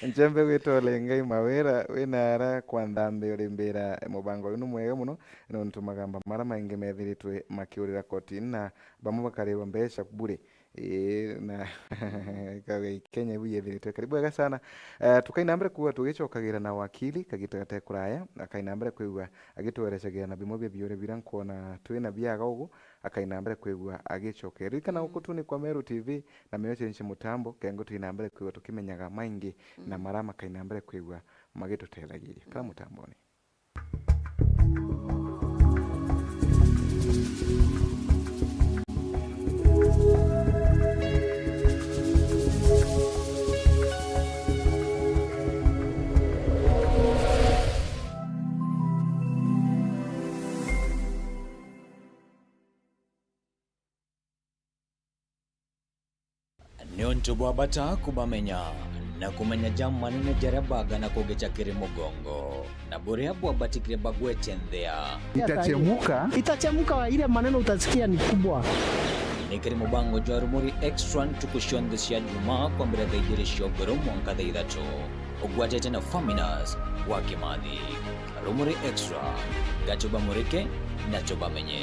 Nchambe gwita Ole Ngai Mawira, wina ara kwa nthambi urimbira mubango uyu ni mwega muno, nontu magamba mara maingi methiritwe makiurira kotini na bamwe bakarirwa mbeca bure. Ii, na ikauga i Kenya ibu yethiritwe kari bwega sana. Eh, tukaina mbere kwigua tugicokagira na wakili kagita gate kuraya, akaina mbere kwigua agitwerecagira na bimwe bia biuria bira nkwona twina biaga ugu, akaina mbere kwigua agicokeria. Ririkana Mm. guku tu ni kwa Meru T V na Mioche Nchi Mutambo, kengo tuina mbere kwigua tukimenyaga maingi na Mm. mara makaina mbere kwigua magitutethagiria. Kara Mm. mutamboni. Niuntu bwa bata kubamenya na kumenya ja manene jaria bagana kugicha kiri mugongo, na buria bwabatikire bagwete nthia. Itachemuka. Itachemuka, ile maneno utasikia ni kubwa. Ni kiri mubango jwa Rumuri Extra ntuku cionthe cia Jumaa kwambira thaa ijiri cia ugoro mwanka thaa ithatu. Ugwatite na Faminas wa Kimathi. Rumuri Extra, ga tubamurike na tubamenye.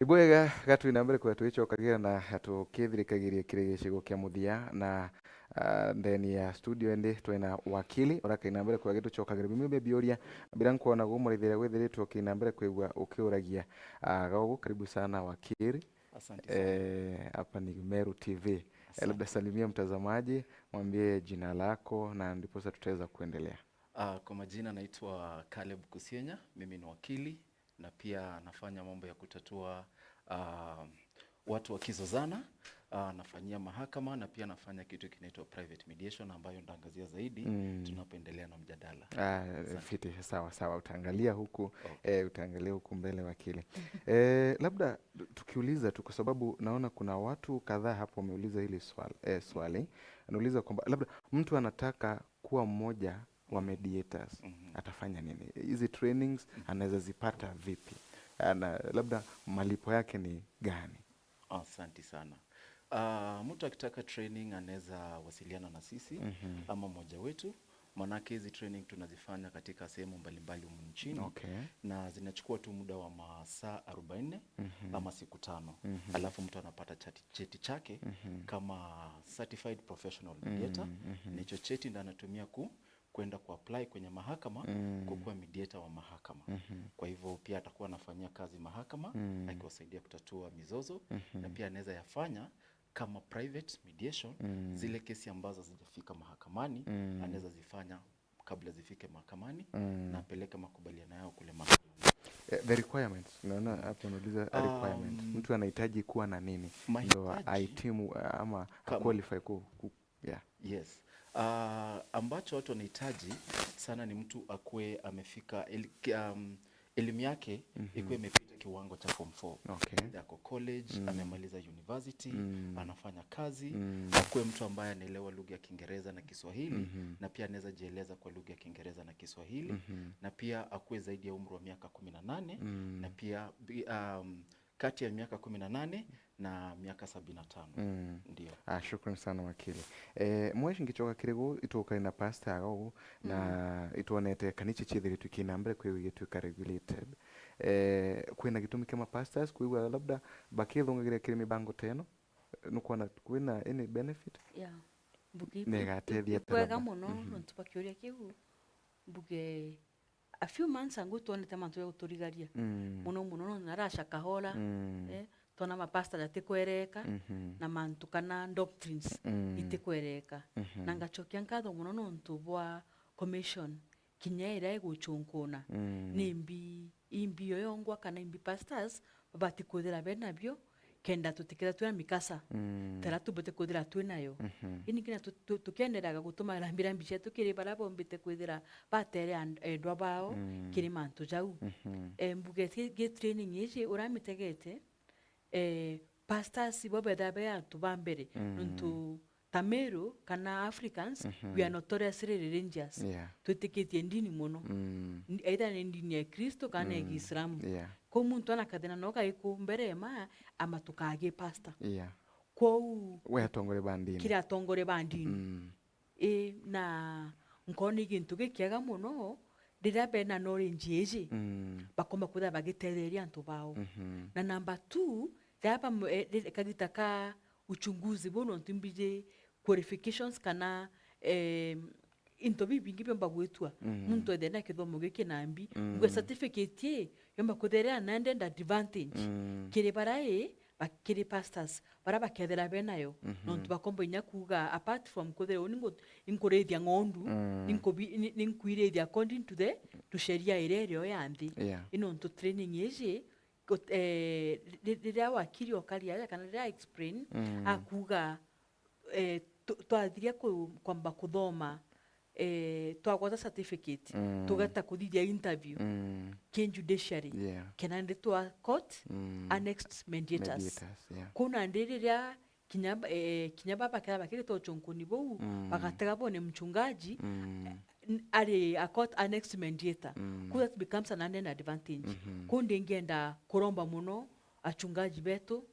Ibwega, gatwi na mbere kwega twicokagira na tukithirikagiria kiri gicigo kia muthia na, ah, ndeni ya studio indi twina wakili urakaina mbere kwega gitucokagira bimwe bia biuria bira nkwona gumurithiria withiritwe ukina mbere kwigua ukiuragia. Ah, gogo, karibu sana wakili. Asante sana. Eh, hapa ni Meru T V. Asante. Labda salimia mtazamaji, mwambie jina lako na ndiposa tutaweza kuendelea. Ah, kwa majina naitwa Caleb Kusienya, mimi ni wakili na pia nafanya mambo ya kutatua, ah, watu wakizozana, ah, nafanyia mahakama na pia nafanya kitu kinaitwa private mediation ambayo nitaangazia zaidi Mm. tunapoendelea na mjadala. Ah, Asante. Fiti, sawa, sawa, utaangalia huku, Okay. eh, utaangalia huku mbele wakili. Eh, labda tukiuliza tu, kwa sababu naona kuna watu kadhaa hapo wameuliza hili swali, eh, swali. Anauliza kwamba labda mtu anataka kuwa mmoja wa mediators, Mhm. atafanya nini? Hizi trainings Mhm. anaweza zipata vipi? Ana, labda malipo yake ni gani? Asante sana. Ah, mtu akitaka training anaweza wasiliana na sisi Mhm. ama mmoja wetu, manake hizi training tunazifanya katika sehemu mbalimbali humu nchini Okay. na zinachukua tu muda wa masaa arobaini Mhm. ama siku tano. Mhm. Alafu mtu anapata chati-, cheti chake Mhm. kama certified professional mediator. Mm, mhm. Na hicho cheti ndo anatumia ku-, kwenda kuapply kwenye mahakama Mm. kukuwa mediator wa mahakama. Mhm. Kwa hivyo pia atakuwa anafanyia kazi mahakama, Mm. akiwasaidia kutatua mizozo, Mhm. na pia anaweza yafanya kama private mediation, Mm. zile kesi ambazo hazijafika mahakamani, Mm. anaweza zifanya kabla zifike mahakamani, Mm. na apeleke makubaliano yao kule mahakamani. Eh, the requirements, naona hapo unauliza a requirement. Um, Mtu anahitaji kuwa na nini? Ndo mahitaji ahitimu, ama a kama qualify ku, ku, yeah. Yes. Ah, ambacho watu wanahitaji sana ni mtu akuwe amefika el-, ki-, um, elimu yake Mhm. ikuwe imepita kiwango cha form four. Okay. Either ako college, Mm. amemaliza university, Mm. anafanya kazi, Mm. akuwe mtu ambaye anaelewa lugha ya Kiingereza na Kiswahili, Mhm. na pia anaweza jieleza kwa lugha ya Kiingereza na Kiswahili, Mhm. na pia akuwe zaidi ya umri wa miaka kumi na nane, Mm. na pia bi-, um, kati ya miaka kumi na nane na miaka sabini na tano. Mm. Ndio. Ah, shukran sana wakili. Eh, mweshi ngichoka kirigu itukari na pastor ago na Mm. itwonete kanichi chithiritwe kina mbere kwi gituika regulated. Eh, kwina gitumi kia ma pastors kwigua labda bakithungagira kiri mibango teno, nukwona kwina any benefit? Yeah. Mbuge ibu-, Negatethia ibu-, ibu-, kwega atena ba-, muno Mhm. nontu bwa kiuria kiu. Mbuge a few months ago twonete mantu ja guturigaria. Mm. Muno muno no naraca kahora, Mm. eh, twona mapasta jatikwereka, Mhm. na mantu kana doctrines Mm. itikwereka. Mhm. Na ngacokia nkatho muno nontu bwa commission kinya iria iguchunkuna. Mm. Ni mbi, imbi yoyongwa kana imbi pastors babati kwithira benabio, kenda tutikethira twina mikasa Mm. tara tubate kwithira twinayo. Mhm. Ini kinya tu-, tu-, tukiendereaga gutuma rambirambi cietu kiri baria bombite kwithira batere and-, endwa bao Mm. kiri mantu jau. Mhm. Eh, mbuge ti-, gi training iji uramitegete, eh, pastors bo betha be antu ba mbere, Mm. nontu ta Meru kana Africans, Mhm. we are notoriously religious. Yeah. Twitikitie ndini muno. Mm. N-, either ni ndini ya Kristo kana ya Mm. Kiislamu. Yeah. Kwou muntu ana kathina no gaiku mbere ma ama tukagi pastor. Yeah. Kwou We atongoria ba ndini. kiri atongoria ba ndini. Mm. Ii, na nkona i gintu gikiega muno riria bena knowledge iji, Mm. bakomba kwithira bagitetheria antu bao. Mhm. Na number two, riria bam-, e, ri-, kagita ka uchunguzi buu, nontu imbiji qualifications kana, em, into bibingi biomba gwitua. Mm. Muntu ethire na kithomo giki nambi, Mm. mbuge certificate ii yomba kwithira iri an added advantage Mm. kiri baria ii, ba-, kiri pastors, baria bakethira benayo. Mhm. Nontu bakomba inya kuuga, apart from kwithira uu ningu-, inkurithia ng'ondu, Mm. ninkubi-, ni-, ninkwirithia according to the, to sheria iria irio ya nthi. Yeah. I nontu training iji, gut-, eh, ri-, riria wakiri okari aja kana riria explain, Mm. akuuga, eh, tu-, twathiria ku-, kwamba kuthoma, eh, twagwata certificate, Mm. tugeta kuthithia interview Mm. ki judiciary. Yeah. Kena ndi twa court Mm. annexed mediators. Mediators, yeah. Kwou nandi riria kinya ba-, eh, kinya baba kethira bakirite uchunkuni buu, Mm. bagatega bone mchungaji, Mm. n-, ari a court annexed mediator. Mm. Kwou that becomes an added advantage. Mhm. Kwou ndingienda kuromba muno achungaji betu,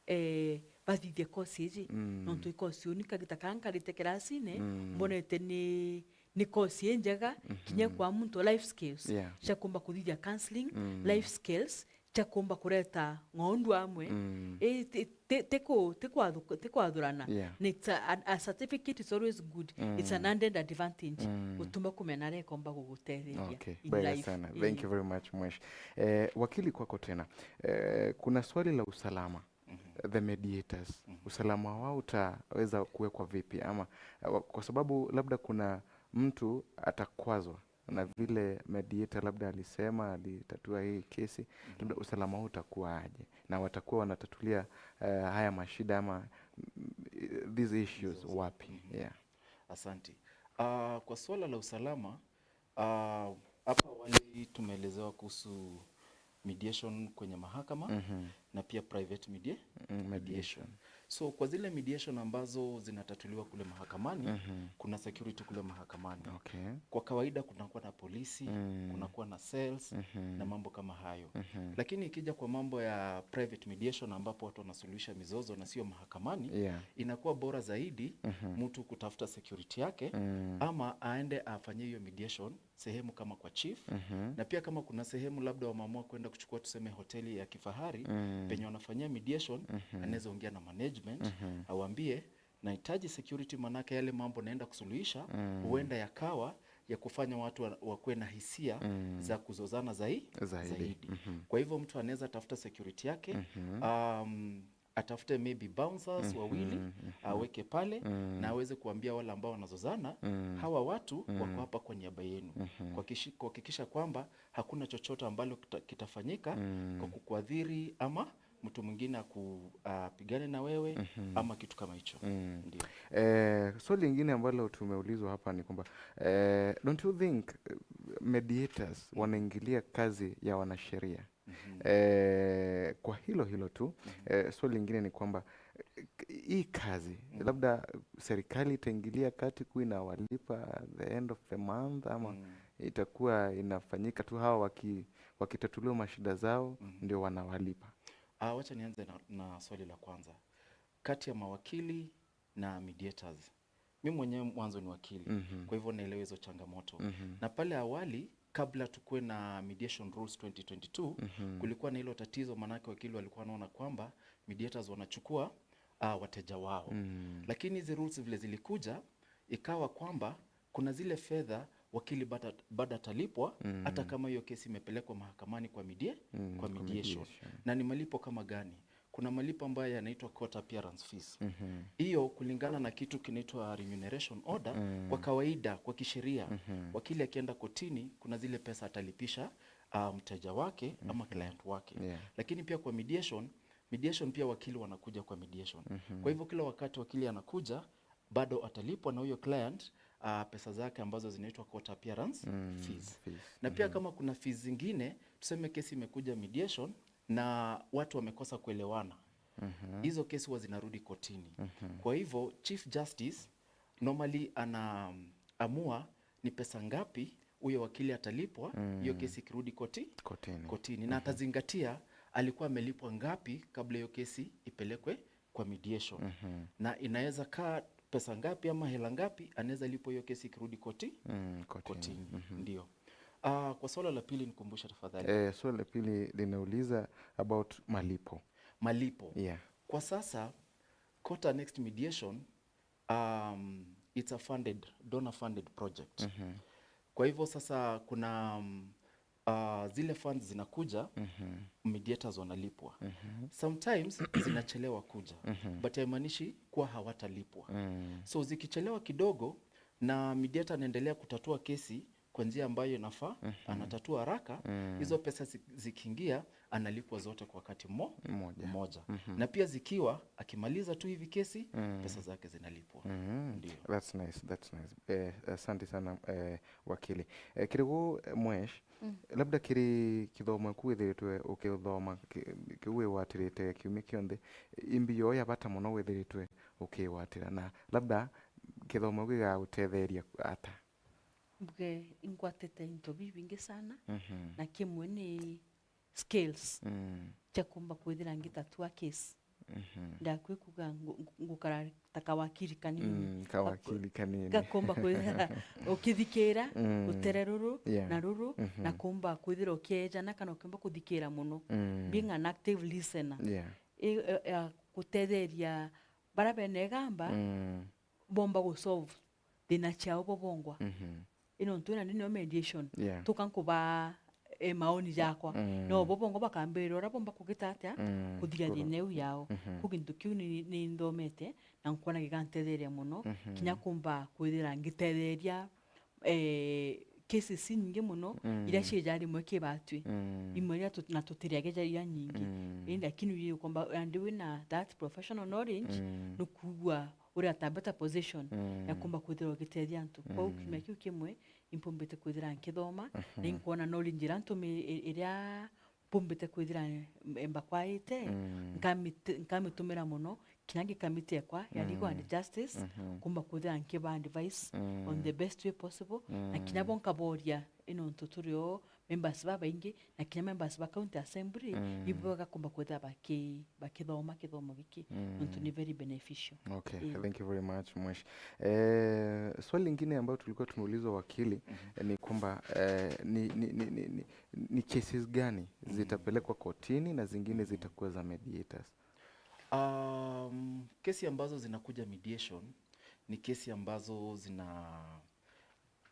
eh, bathithie course iji. Mm. Nontu i course uni kagita kaa nkarite kirasine, Mm. mbonete ni, ni course injega, Mhm. kinya kwa muntu life skills, Yeah. cia kumba kuthithia counseling, Mm. life skills, cia kumba kureta ng'ondu amwe. Mm. I, ti, ti, ti ku-, ti kwathu-, ti kwathurana. Yeah. Ni it's a, a, a certificate is always good. It's an Mm. added advantage. Mm. Gutuma kumenya aria ikomba gugutetheria Okay, in bega life. sana. Thank Ii. you very much, Mwesh. Eh, wakili, kwako tena. Eh, kuna swali la usalama. Mhm. The mediators. Mhm. Usalama wao utaweza kuwekwa vipi? Ama, eh, wa-, kwa sababu labda kuna mtu atakwazwa na vile mediator labda alisema, alitatua hii kesi, Mhm. labda usalama wao utakuwa aje? Na watakuwa wanatatulia, eh, haya mashida ama, mm, these issues Hizo zi-, wapi? Mhm. Yeah. Asante. Ah, kwa suala la usalama, ah, hapa awali tumeelezewa kuhusu mediation kwenye mahakama Mhm. na pia private media-, Mm, mediation. mediation. So, kwa zile mediation ambazo zinatatuliwa kule mahakamani, Mhm. kuna security kule mahakamani. Okay. Kwa kawaida kunakuwa na polisi, Mm. kunakuwa na cells Mhm. na mambo kama hayo. Mhm. Lakini ikija kwa mambo ya private mediation ambapo watu wanasuluhisha mizozo na sio mahakamani, Yeah. inakuwa bora zaidi Mhm. mtu kutafuta security yake Mm. ama aende afanye hiyo mediation sehemu kama kwa chief, na pia kama kuna sehemu labda wameamua kwenda kuchukua, tuseme, hoteli ya kifahari, penye wanafanyia mediation, anaweza ongea na management, awaambie, "Nahitaji security, manake yale mambo naenda kusuluhisha huenda yakawa ya kufanya watu wa-, wakuwe na hisia za kuzozana zai-, Zaidi. zaidi." Kwa hivyo mtu anaweza tafuta security yake, um, atafute maybe bouncers wawili, aweke pale, na aweze kuambia wale ambao wanazozana, "Hawa watu wako hapa kwa niaba yenu." Kuhakishi-, kuhakikisha kwamba hakuna chochote ambalo kita-, kitafanyika kwa kukuadhiri ama mtu mwingine aku-, apigane na wewe ama kitu kama hicho. Ndio. Eh, swali lingine ambalo tumeulizwa hapa ni kwamba, eh, don't you think, eh, mediators wanaingilia kazi ya wanasheria? Eh, kwa hilo hilo tu, eh, swali lingine ni kwamba, eh, hii kazi, labda serikali itaingilia kati kuu inawalipa at the end of the month, ama itakuwa inafanyika tu hawa waki-, wakitatuliwa mashida zao, ndio wanawalipa? Ah, wacha nianze na, na swali la kwanza. Kati ya mawakili na mediators. Mi mwenyewe mwanzo ni wakili, kwa hivyo naelewa hizo changamoto. Na pale awali, kabla tukuwe na mediation rules twenty twenty-two, kulikuwa na hilo tatizo, manake wakili walikuwa wanaona kwamba mediators wanachukua, ah, wateja wao. Lakini hizi rules vile zilikuja, ikawa kwamba kuna zile fedha wakili bado, bado atalipwa, hata kama hiyo kesi imepelekwa mahakamani kwa media-, kwa mediation. Na ni malipo kama gani? Kuna malipo ambayo yanaitwa court appearance fees. Hiyo kulingana na kitu kinaitwa remuneration order, kwa kawaida, kwa kisheria, wakili akienda kotini, kuna zile pesa atalipisha, ah, mteja wake ama client wake. Yeah. Lakini pia kwa mediation, mediation pia wakili wanakuja kwa mediation. Kwa hivyo kila wakati wakili anakuja, bado atalipwa na huyo client, ah, pesa zake ambazo zinaitwa court appearance fees. Fees. Na pia kama kuna fees zingine, tuseme kesi imekuja mediation na watu wamekosa kuelewana, hizo kesi huwa zinarudi kotini. Kwa hivyo Chief Justice normally anaamua ni pesa ngapi huyo wakili atalipwa, hiyo kesi ikirudi koti-, Kotini. kotini. Na atazingatia alikuwa amelipwa ngapi kabla hiyo kesi ipelekwe kwa mediation. Na inaweza kaa pesa ngapi ama hela ngapi anaweza lipwa hiyo kesi ikirudi koti-, Mm, kotini. kotini. Ndio. Ah, kwa swala la pili, nikumbusha tafadhali. Eh, swala la pili linauliza about malipo. Malipo. Yeah. Kwa sasa, court annexed mediation, um, it's a funded, donor funded project. Kwa hivyo sasa kuna, um, uh, zile funds zinakuja, mediators wanalipwa. Sometimes zinachelewa kuja, but haimaanishi kuwa hawatalipwa. So zikichelewa kidogo na mediator anaendelea kutatua kesi kwa njia ambayo inafaa, anatatua haraka, hizo pesa zi-, zikiingia, analipwa zote kwa wakati mmo-, Mmoja. mmoja. Na pia zikiwa, akimaliza tu hivi kesi, pesa zake zinalipwa. Ndio. That's nice, that's nice. Eh, asante sana, eh, wakili. Eh, kirigu, eh, Mwesh, labda kiri kithomo kiu withiritwe ukithoma, ki-, kiu wigwatirite kiumia kionthe, imbi yo ya bata muno withiritwe ukigwatira, na labda kithomo gigagutetheria ata? Mbuge, ingwatite into bibingi sana, na kimwe ni skills cia kumba kwithira ngitatua case. Ndakwi kuga ngu-, ngu-, ngukara ta kawakiri kanini. Mm, kawakiri kanini. Gakumba kwithira ukithikira rutere ruru Yeah. na ruru, na kumba kwithira ukiejana kana ukiumba kuthikira muno. Being an active listener. Yeah. I, e, ya gutetheria bara bene igamba, bomba gu solve thina ciao bo bongwa. Ino ntu ina ndio mediation. Yeah. Tuka nkubaa, e, maoni jakwa. No bo bongwa bakambirira uria bomba kugita atia kuthiria thina iu yao. Ku gintu kiu ni, ni nthomete na nkwona gigantetheria muno. Kinya kumba kwithira ngitetheria, e, cases nyingi muno iria cija rimwe kibatwi. Imwe iria tut-, na tutiriagejagia nyingi. Indi lakini uyu ukomba, and wina that professional knowledge, nukugua uri at a better position ya kumba kwithira ugitethia antu. Kwou kiumia kiu kimwe, impumbite kwithira nkithoma, na inkwona knowledge iria ntumi-, i-, iria mpumbite kwithira mbakwaite, nkamite-, nkamitumira muno, kinya ngi committee ekwa ya Legal and Justice, kumba kwithira nkiba advice on the best way possible, na kinya bo nkaboria, ino ntu turi o members babaingi, na kinya members ba county assembly, mm, ibo bagakomba kwithira baki-, bakithoma kithomo giki, mm, nontu ni very beneficial. Okay, ii. Thank you very much, Mwesh. Eh, swali lingine ambayo tulikuwa tumeulizwa wakili, mhm, eh, ni kwamba, eh, ni, ni, ni, ni, ni cases gani, mhm, zitapelekwa kotini na zingine, mhm, zitakuwa za mediators? Um, kesi ambazo zinakuja mediation ni kesi ambazo zina-,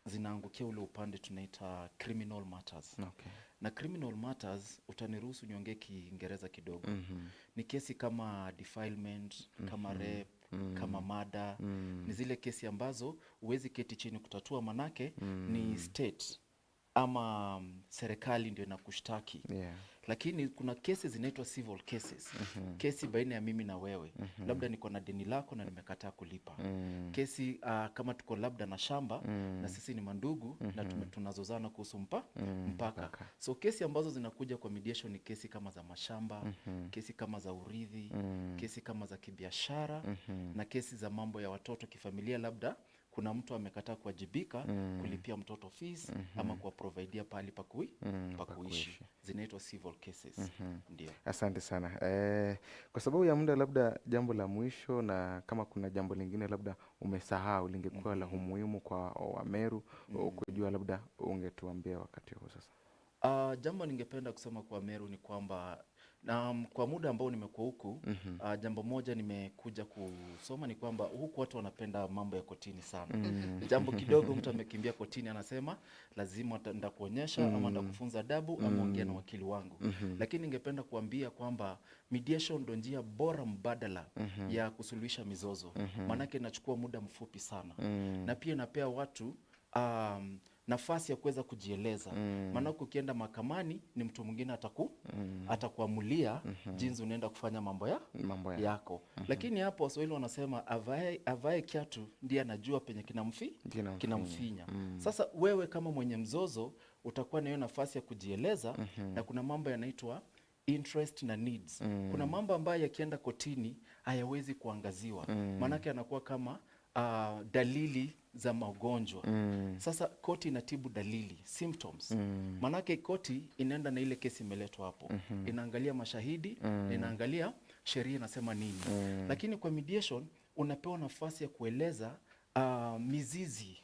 zinaangukia ule upande tunaita criminal matters. Okay. Na criminal matters, utaniruhusu niongee Kiingereza kidogo. Mhm. Ni kesi kama defilement, kama, mhm, rape, mm, kama murder. Mm. Ni zile kesi ambazo huwezi keti chini kutatua, manake, mm, ni state ama, mm, serikali ndio inakushtaki. Yeah. Lakini kuna kesi zinaitwa civil cases. Mhm. Kesi baina ya mimi na wewe. Mhm. Labda niko na deni lako na nimekataa kulipa. Mm. Kesi, ah, kama tuko labda na shamba, mm, na sisi ni mandugu na tume-, mhm, tunazozana kuhusu mpa-, mm, mpaka. Mpaka. So kesi ambazo zinakuja kwa mediation ni kesi kama za mashamba, mhm, kesi kama za urithi, mm, kesi kama za kibiashara, mhm, na kesi za mambo ya watoto kifamilia, labda kuna mtu amekataa kuwajibika, mm, kulipia mtoto fees, mhm, ama kuwaprovidea pahali pa kui-, mm, pa pa kuishi. Kuishi. Zinaitwa civil cases. Mhm. Ndio. Asante sana. Eh, kwa sababu ya muda, labda jambo la mwisho, na kama kuna jambo lingine labda umesahau lingekuwa la, mhm, umuhimu kwa Wameru, mhm, kujua, labda ungetuambia wakati huu sasa. Ah, jambo ningependa kusema kwa Meru ni kwamba, na, mm, kwa muda ambao nimekuwa huku, mhm, ah, jambo moja nimekuja kusoma ni kwamba huku watu wanapenda mambo ya kotini sana. Mm. Jambo kidogo mtu amekimbia kotini, anasema, "Lazima ta-, ndakuonyesha, ama, mm, ndakufunza adabu, ama ongea na, mm, wakili wangu." Mhm. Lakini ningependa kuambia kwamba mediation ndo njia bora mbadala, mhm, ya kusuluhisha mizozo. Mhm. Maanake inachukua muda mfupi sana. Mm. Na pia inapea watu, um, nafasi ya kuweza kujieleza. Mm. Maana ukienda mahakamani, ni mtu mwingine ataku-, mm, atakuamulia, mhm, jinsi unaenda kufanya mambo ya-, mambo ya-, yako. Mhm. Lakini hapo Waswahili wanasema, "Avae, avae kiatu ndiye anajua penye kinamfi-, kinamfinya." Kinamfinya. Mm. Sasa wewe kama mwenye mzozo, utakuwa na hiyo nafasi ya kujieleza, mhm, na kuna mambo yanaitwa interest na needs. Mm. Kuna mambo ambayo yakienda kotini hayawezi kuangaziwa. Mm. Maanake anakuwa kama, ah, dalili za magonjwa. Mm. Sasa koti inatibu dalili, symptoms. Mm. Maanake koti inaenda na ile kesi imeletwa hapo. Mhm. Inaangalia mashahidi, mm, na inaangalia sheria inasema nini. Mm. Lakini kwa mediation, unapewa nafasi ya kueleza, ah, mizizi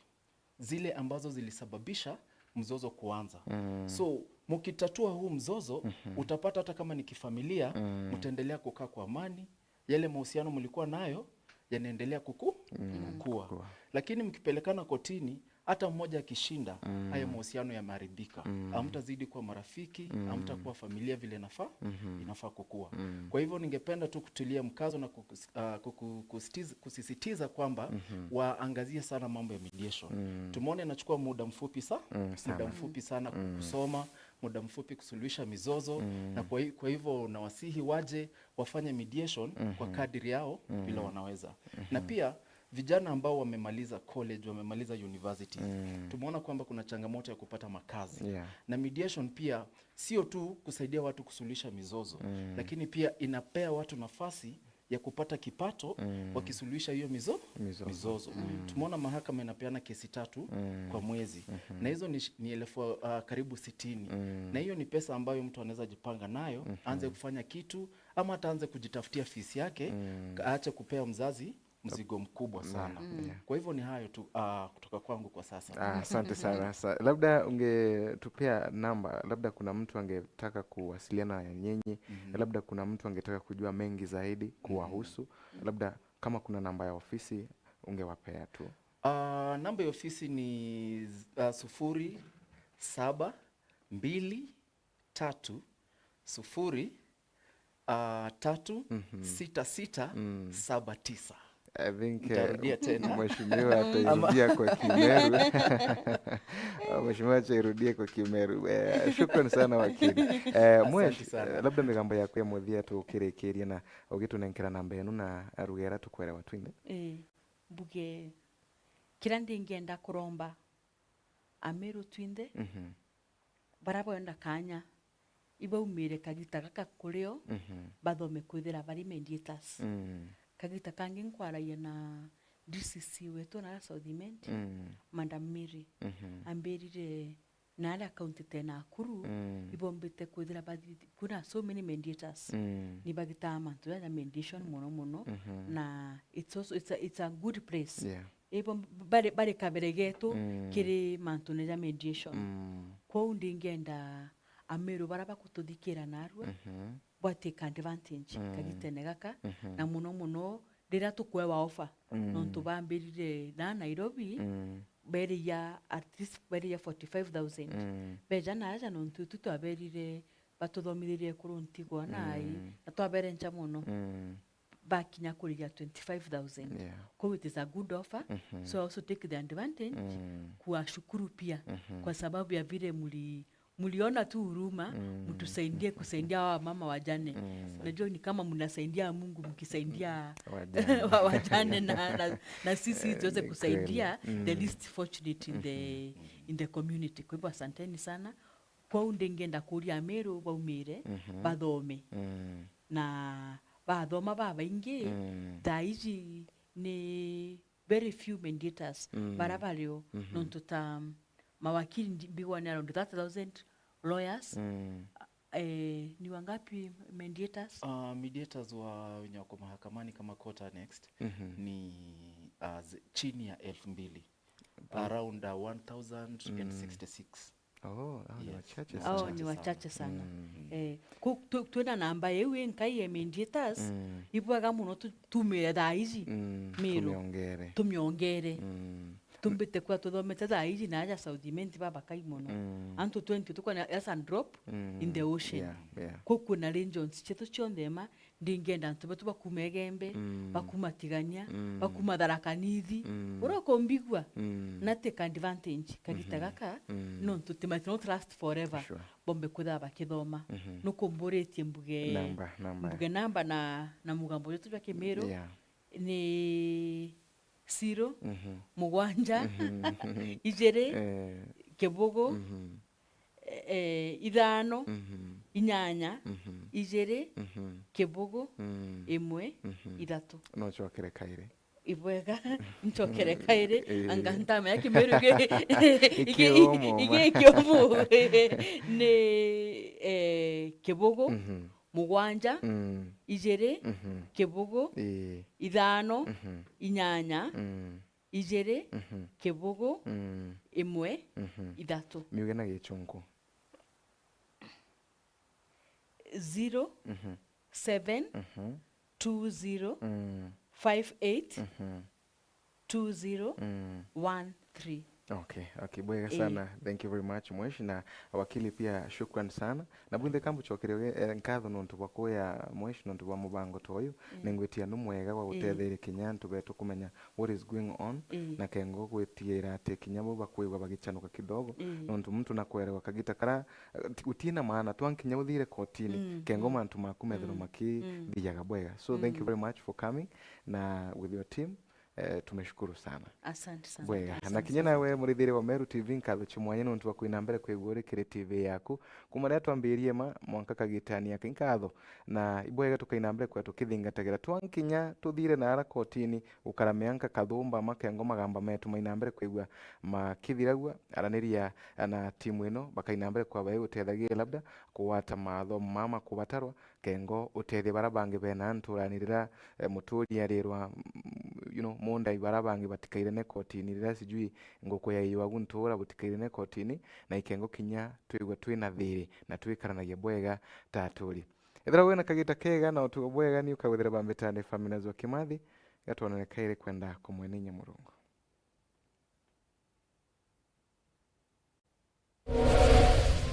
zile ambazo zilisababisha mzozo kuanza. Mm. So, mkitatua huu mzozo, mhm, utapata hata kama ni kifamilia, mm, mtaendelea kukaa kwa amani, yale mahusiano mlikuwa nayo yanaendelea kuku-, mm, kukua. Kukua. Lakini mkipelekana kotini, hata mmoja akishinda, mm, haya mahusiano yameharibika. Mm. Hamtazidi kuwa marafiki, mm, hamtakuwa familia vile inafaa, mhm, inafaa kukua. Mm. Kwa hivyo ningependa tu kutilia mkazo na kukus-, ah, kuku-, kusitiz-, kusisitiza kwamba, mhm, waangazie sana mambo ya mediation. Mm. Tumeona inachukua muda mfupi sa-, mm, muda sana, mfupi sana, mm, kusoma, muda mfupi kusuluhisha mizozo, mm, na kwa hi-, kwa hivyo nawasihi waje wafanye mediation, mhm, kwa kadiri yao, mhm, vile wanaweza. Mhm. Na pia vijana ambao wamemaliza college, wamemaliza universities, mm, tumeona kwamba kuna changamoto ya kupata makazi. Yeah. Na mediation pia sio tu kusaidia watu kusuluhisha mizozo, mm, lakini pia inapea watu nafasi ya kupata kipato, mm, wakisuluhisha hiyo mizo-, mizozo. Mizozo. Mm. Tumeona mahakama inapeana kesi tatu, mm, kwa mwezi. Mhm. Na hizo ni sh-, ni elfu, ah, karibu sitini. Mm. Na hiyo ni pesa ambayo mtu anaweza jipanga nayo, mhm, aanze kufanya kitu, ama hata aanze kujitafutia fees yake, mm, aache kupea mzazi mzigo mkubwa sana. Yeah, mm, yeah. Kwa hivyo ni hayo tu, ah, kutoka kwangu kwa sasa. Ah, asante sana. Sa-, labda ungetupea namba, labda kuna mtu angetaka kuwasiliana na nyinyi, mhm, labda kuna mtu angetaka kujua mengi zaidi kuwahusu, mhm, labda kama kuna namba ya ofisi ungewapea tu. Ah, namba ya ofisi ni, ah, sufuri saba mbili tatu sufuri, ah, tatu sita sita saba tisa. Mhm. Mm. I think, eh, nitarudia tena. Mheshimiwa atairudia kwa Kimeru. Mheshimiwa atairudia kwa Kimeru. Eh, shukran sana wakili. Eh, asante sana. Mwesh, eh, labda migambo yaku ya muthia tukirikirie na ugitunenkera namba yenu na rugera tukwere watu ine. Eh, mbuge kiria ndingienda kuromba Ameru twinthe, mhm, baria boenda kanya, ibaumire kagita gaka kurio, mhm, bathome kwithira bari mediators. Mm. Kagita kangi nkwaragia na D C C wetu na South Imenti, mm, Madam Mary, mhm, ambirire na aria county ta Nakuru, Mm. ibombite kwithira bathi-, kuna so many mediators. Mm. Ni bagitaa mantu jaja mediation mono mono, Mhm. na it's also, it's a, it's a good place. Yeah. Ibo bari, bari kabere getu Mm. kiri mantune ja mediation. Mm. Kwou ndingenda Ameru bara bakututhikira narua, Mhm. bwa take advantage Mm. kagitene gaka, Mhm. na mono mono riria tukwewa offer. Mm. Nontu bambirire na Nairobi, Mm. berigia at least berigia forty-five thousand. Mm. Beja na aja nontu itu twaberire batuthomithirie kuru ntigwa nai, Mm. na twabere ncha mono. Mm. Bakinya kurigia twenty-five thousand. Yeah. Kwou it is a good offer. Mhm. So I also take the advantage Mm. kuwashukuru pia Mhm. kwa sababu ya vile muli-, muliona tu huruma, Mm. mtusaidie kusaidia hawa mama wajane. Mm. Najua ni kama mnasaidia Mungu mkisaidia Wajane. wa-, wajane na, na, na sisi Eh, tuweze ni kusaidia kweli. the Mm. least fortunate in the, Mhm. in the community. Kwa hivyo asanteni sana. Kwou ndingenda kuria Ameru baumire, Mhm. bathome. Mm. Na bathoma babaingi, Mm. thaa iji ni very few mediators Mm. bara bario, Mhm. nontu ta mawakili ndi-, mbigwa ni around thirty thousand lawyers. Mm. Eh, ni wangapi mediators? Ah, mediators wa wenye wako mahakamani kama court annexed Mhm. ni, ah, z-, chini ya elfu mbili. Around, ah, one thousand and sixty-six. Mm. Oh, hao ni Yes. wachache Ni sana. Oh, ni wachache wachache sana. sana. Mm. Eh, ku-, tu-, twina namba iu inkai ya mediators, Mm. ibwega muno tu-, tumire thaa iji Mm, Meru. Tumiongere. Tumiongere. Mm. Tumbite kwa tuthomete thaa iji na aja South Imenti babakai muno. Mm. Antu twenty tukona, that's a drop Mm. in the ocean. Yeah, yeah. Kwou kwina regions cietu cionthe ma, ndingenda antu betu bakuma Igembe, Mm. bakuma Tigania, Mm. bakuma Tharaka Nithi. Mm. Uria ukumbigua, Mm. na take advantage kagita Mhm. gaka, Mm. nontu it might not last forever. Sure. Bombe kwithira bakithoma. Mhm. Nukumburitie mbuge, Namba, namba. mbuge namba na, na mugambo wetu jwa Kimiru. Yeah. Ni zero, Mhm. mugwanja, Mhm. ijiri, Eh. kibugu, Mhm. eh, ithano, Mhm. inyanya, Mhm. ijiri, Mhm. kibugu, Mm. imwe, Mhm. ithatu. No cokere kairi. Ibwega, ncokere kairi, Eh. anga ntamenya Kimiru gi-, Iki igi-, umu. igi iki umu. Ni, eh, kibugu, Mhm. mugwanja, Mm. ijiri, Mhm. kibugu, Ii. ithano, Mhm. inyanya, Mm. ijiri, Mhm. kibugu, Mm. imwe, Mhm. ithatu. Miuge na Gichunku. Zero, Mhm. seven, Mhm. two zero, Mm. five eight, Mhm. two zero, Mm. one three. Okay, okay, bwega Ii. sana. Thank you very much, Mweshi, na wakili pia, shukran sana. Na bwinthe kambucokeria, eh, nkatho nontu bwa kuya, Mweshi, nontu bwa mubango ta uyu. Ii. Ningwitia nu mwega wa Ii. gutetheria kinya antu betu kumenya what is going on, Ii. na kengo gwitigira ati kinya bo bakwigua bagichanuka kidogo, Ii. nontu muntu nakwerewa kagita kara, eh, ti-, gutina maana, twankinya uthire kotini, Mm, kengo mm. mantu maku methirwa Mm, makithiaga mm. bwega. So, thank you Mm. very much for coming na with your team. Eh, tumeshukuru sana. Asante sana. Bwega. Asante Na kinya sana. nawe murithiri wa Meru T V, nkatho cia mwanya nontu wa kwina mbere kwigua uri kiri T V yaku. Kuma riria twambirie ma, mwanka kagitani aka, nkatho. Na ibwega tukaina mbere kwa tukithingatagira. Twankinya tuthire na ara kotini, gukara mianka kathumba makengo magamba metu maina mbere kwigua makithiragua. Araniria na timu ino, bakaina mbere kwa bai gutethagia labda kugwata mathomo mama kubatarwa, kengo utethie bara bangi bena nturani riria, eh, muturi arirwa, mm, you know, munda bara bangi batikairene kotini, riria sijui nguku yaiwa gu ntura butikairene kotini, na ikengo kinya twigua twina thiri na twikaranagia bwega ta aturi. Ethira wina kagita kega na utugo bwega, ni ukagwithira bambitani Famina Zwa Kimathi, gatwonane kairi kwenda kumweninya Murungu.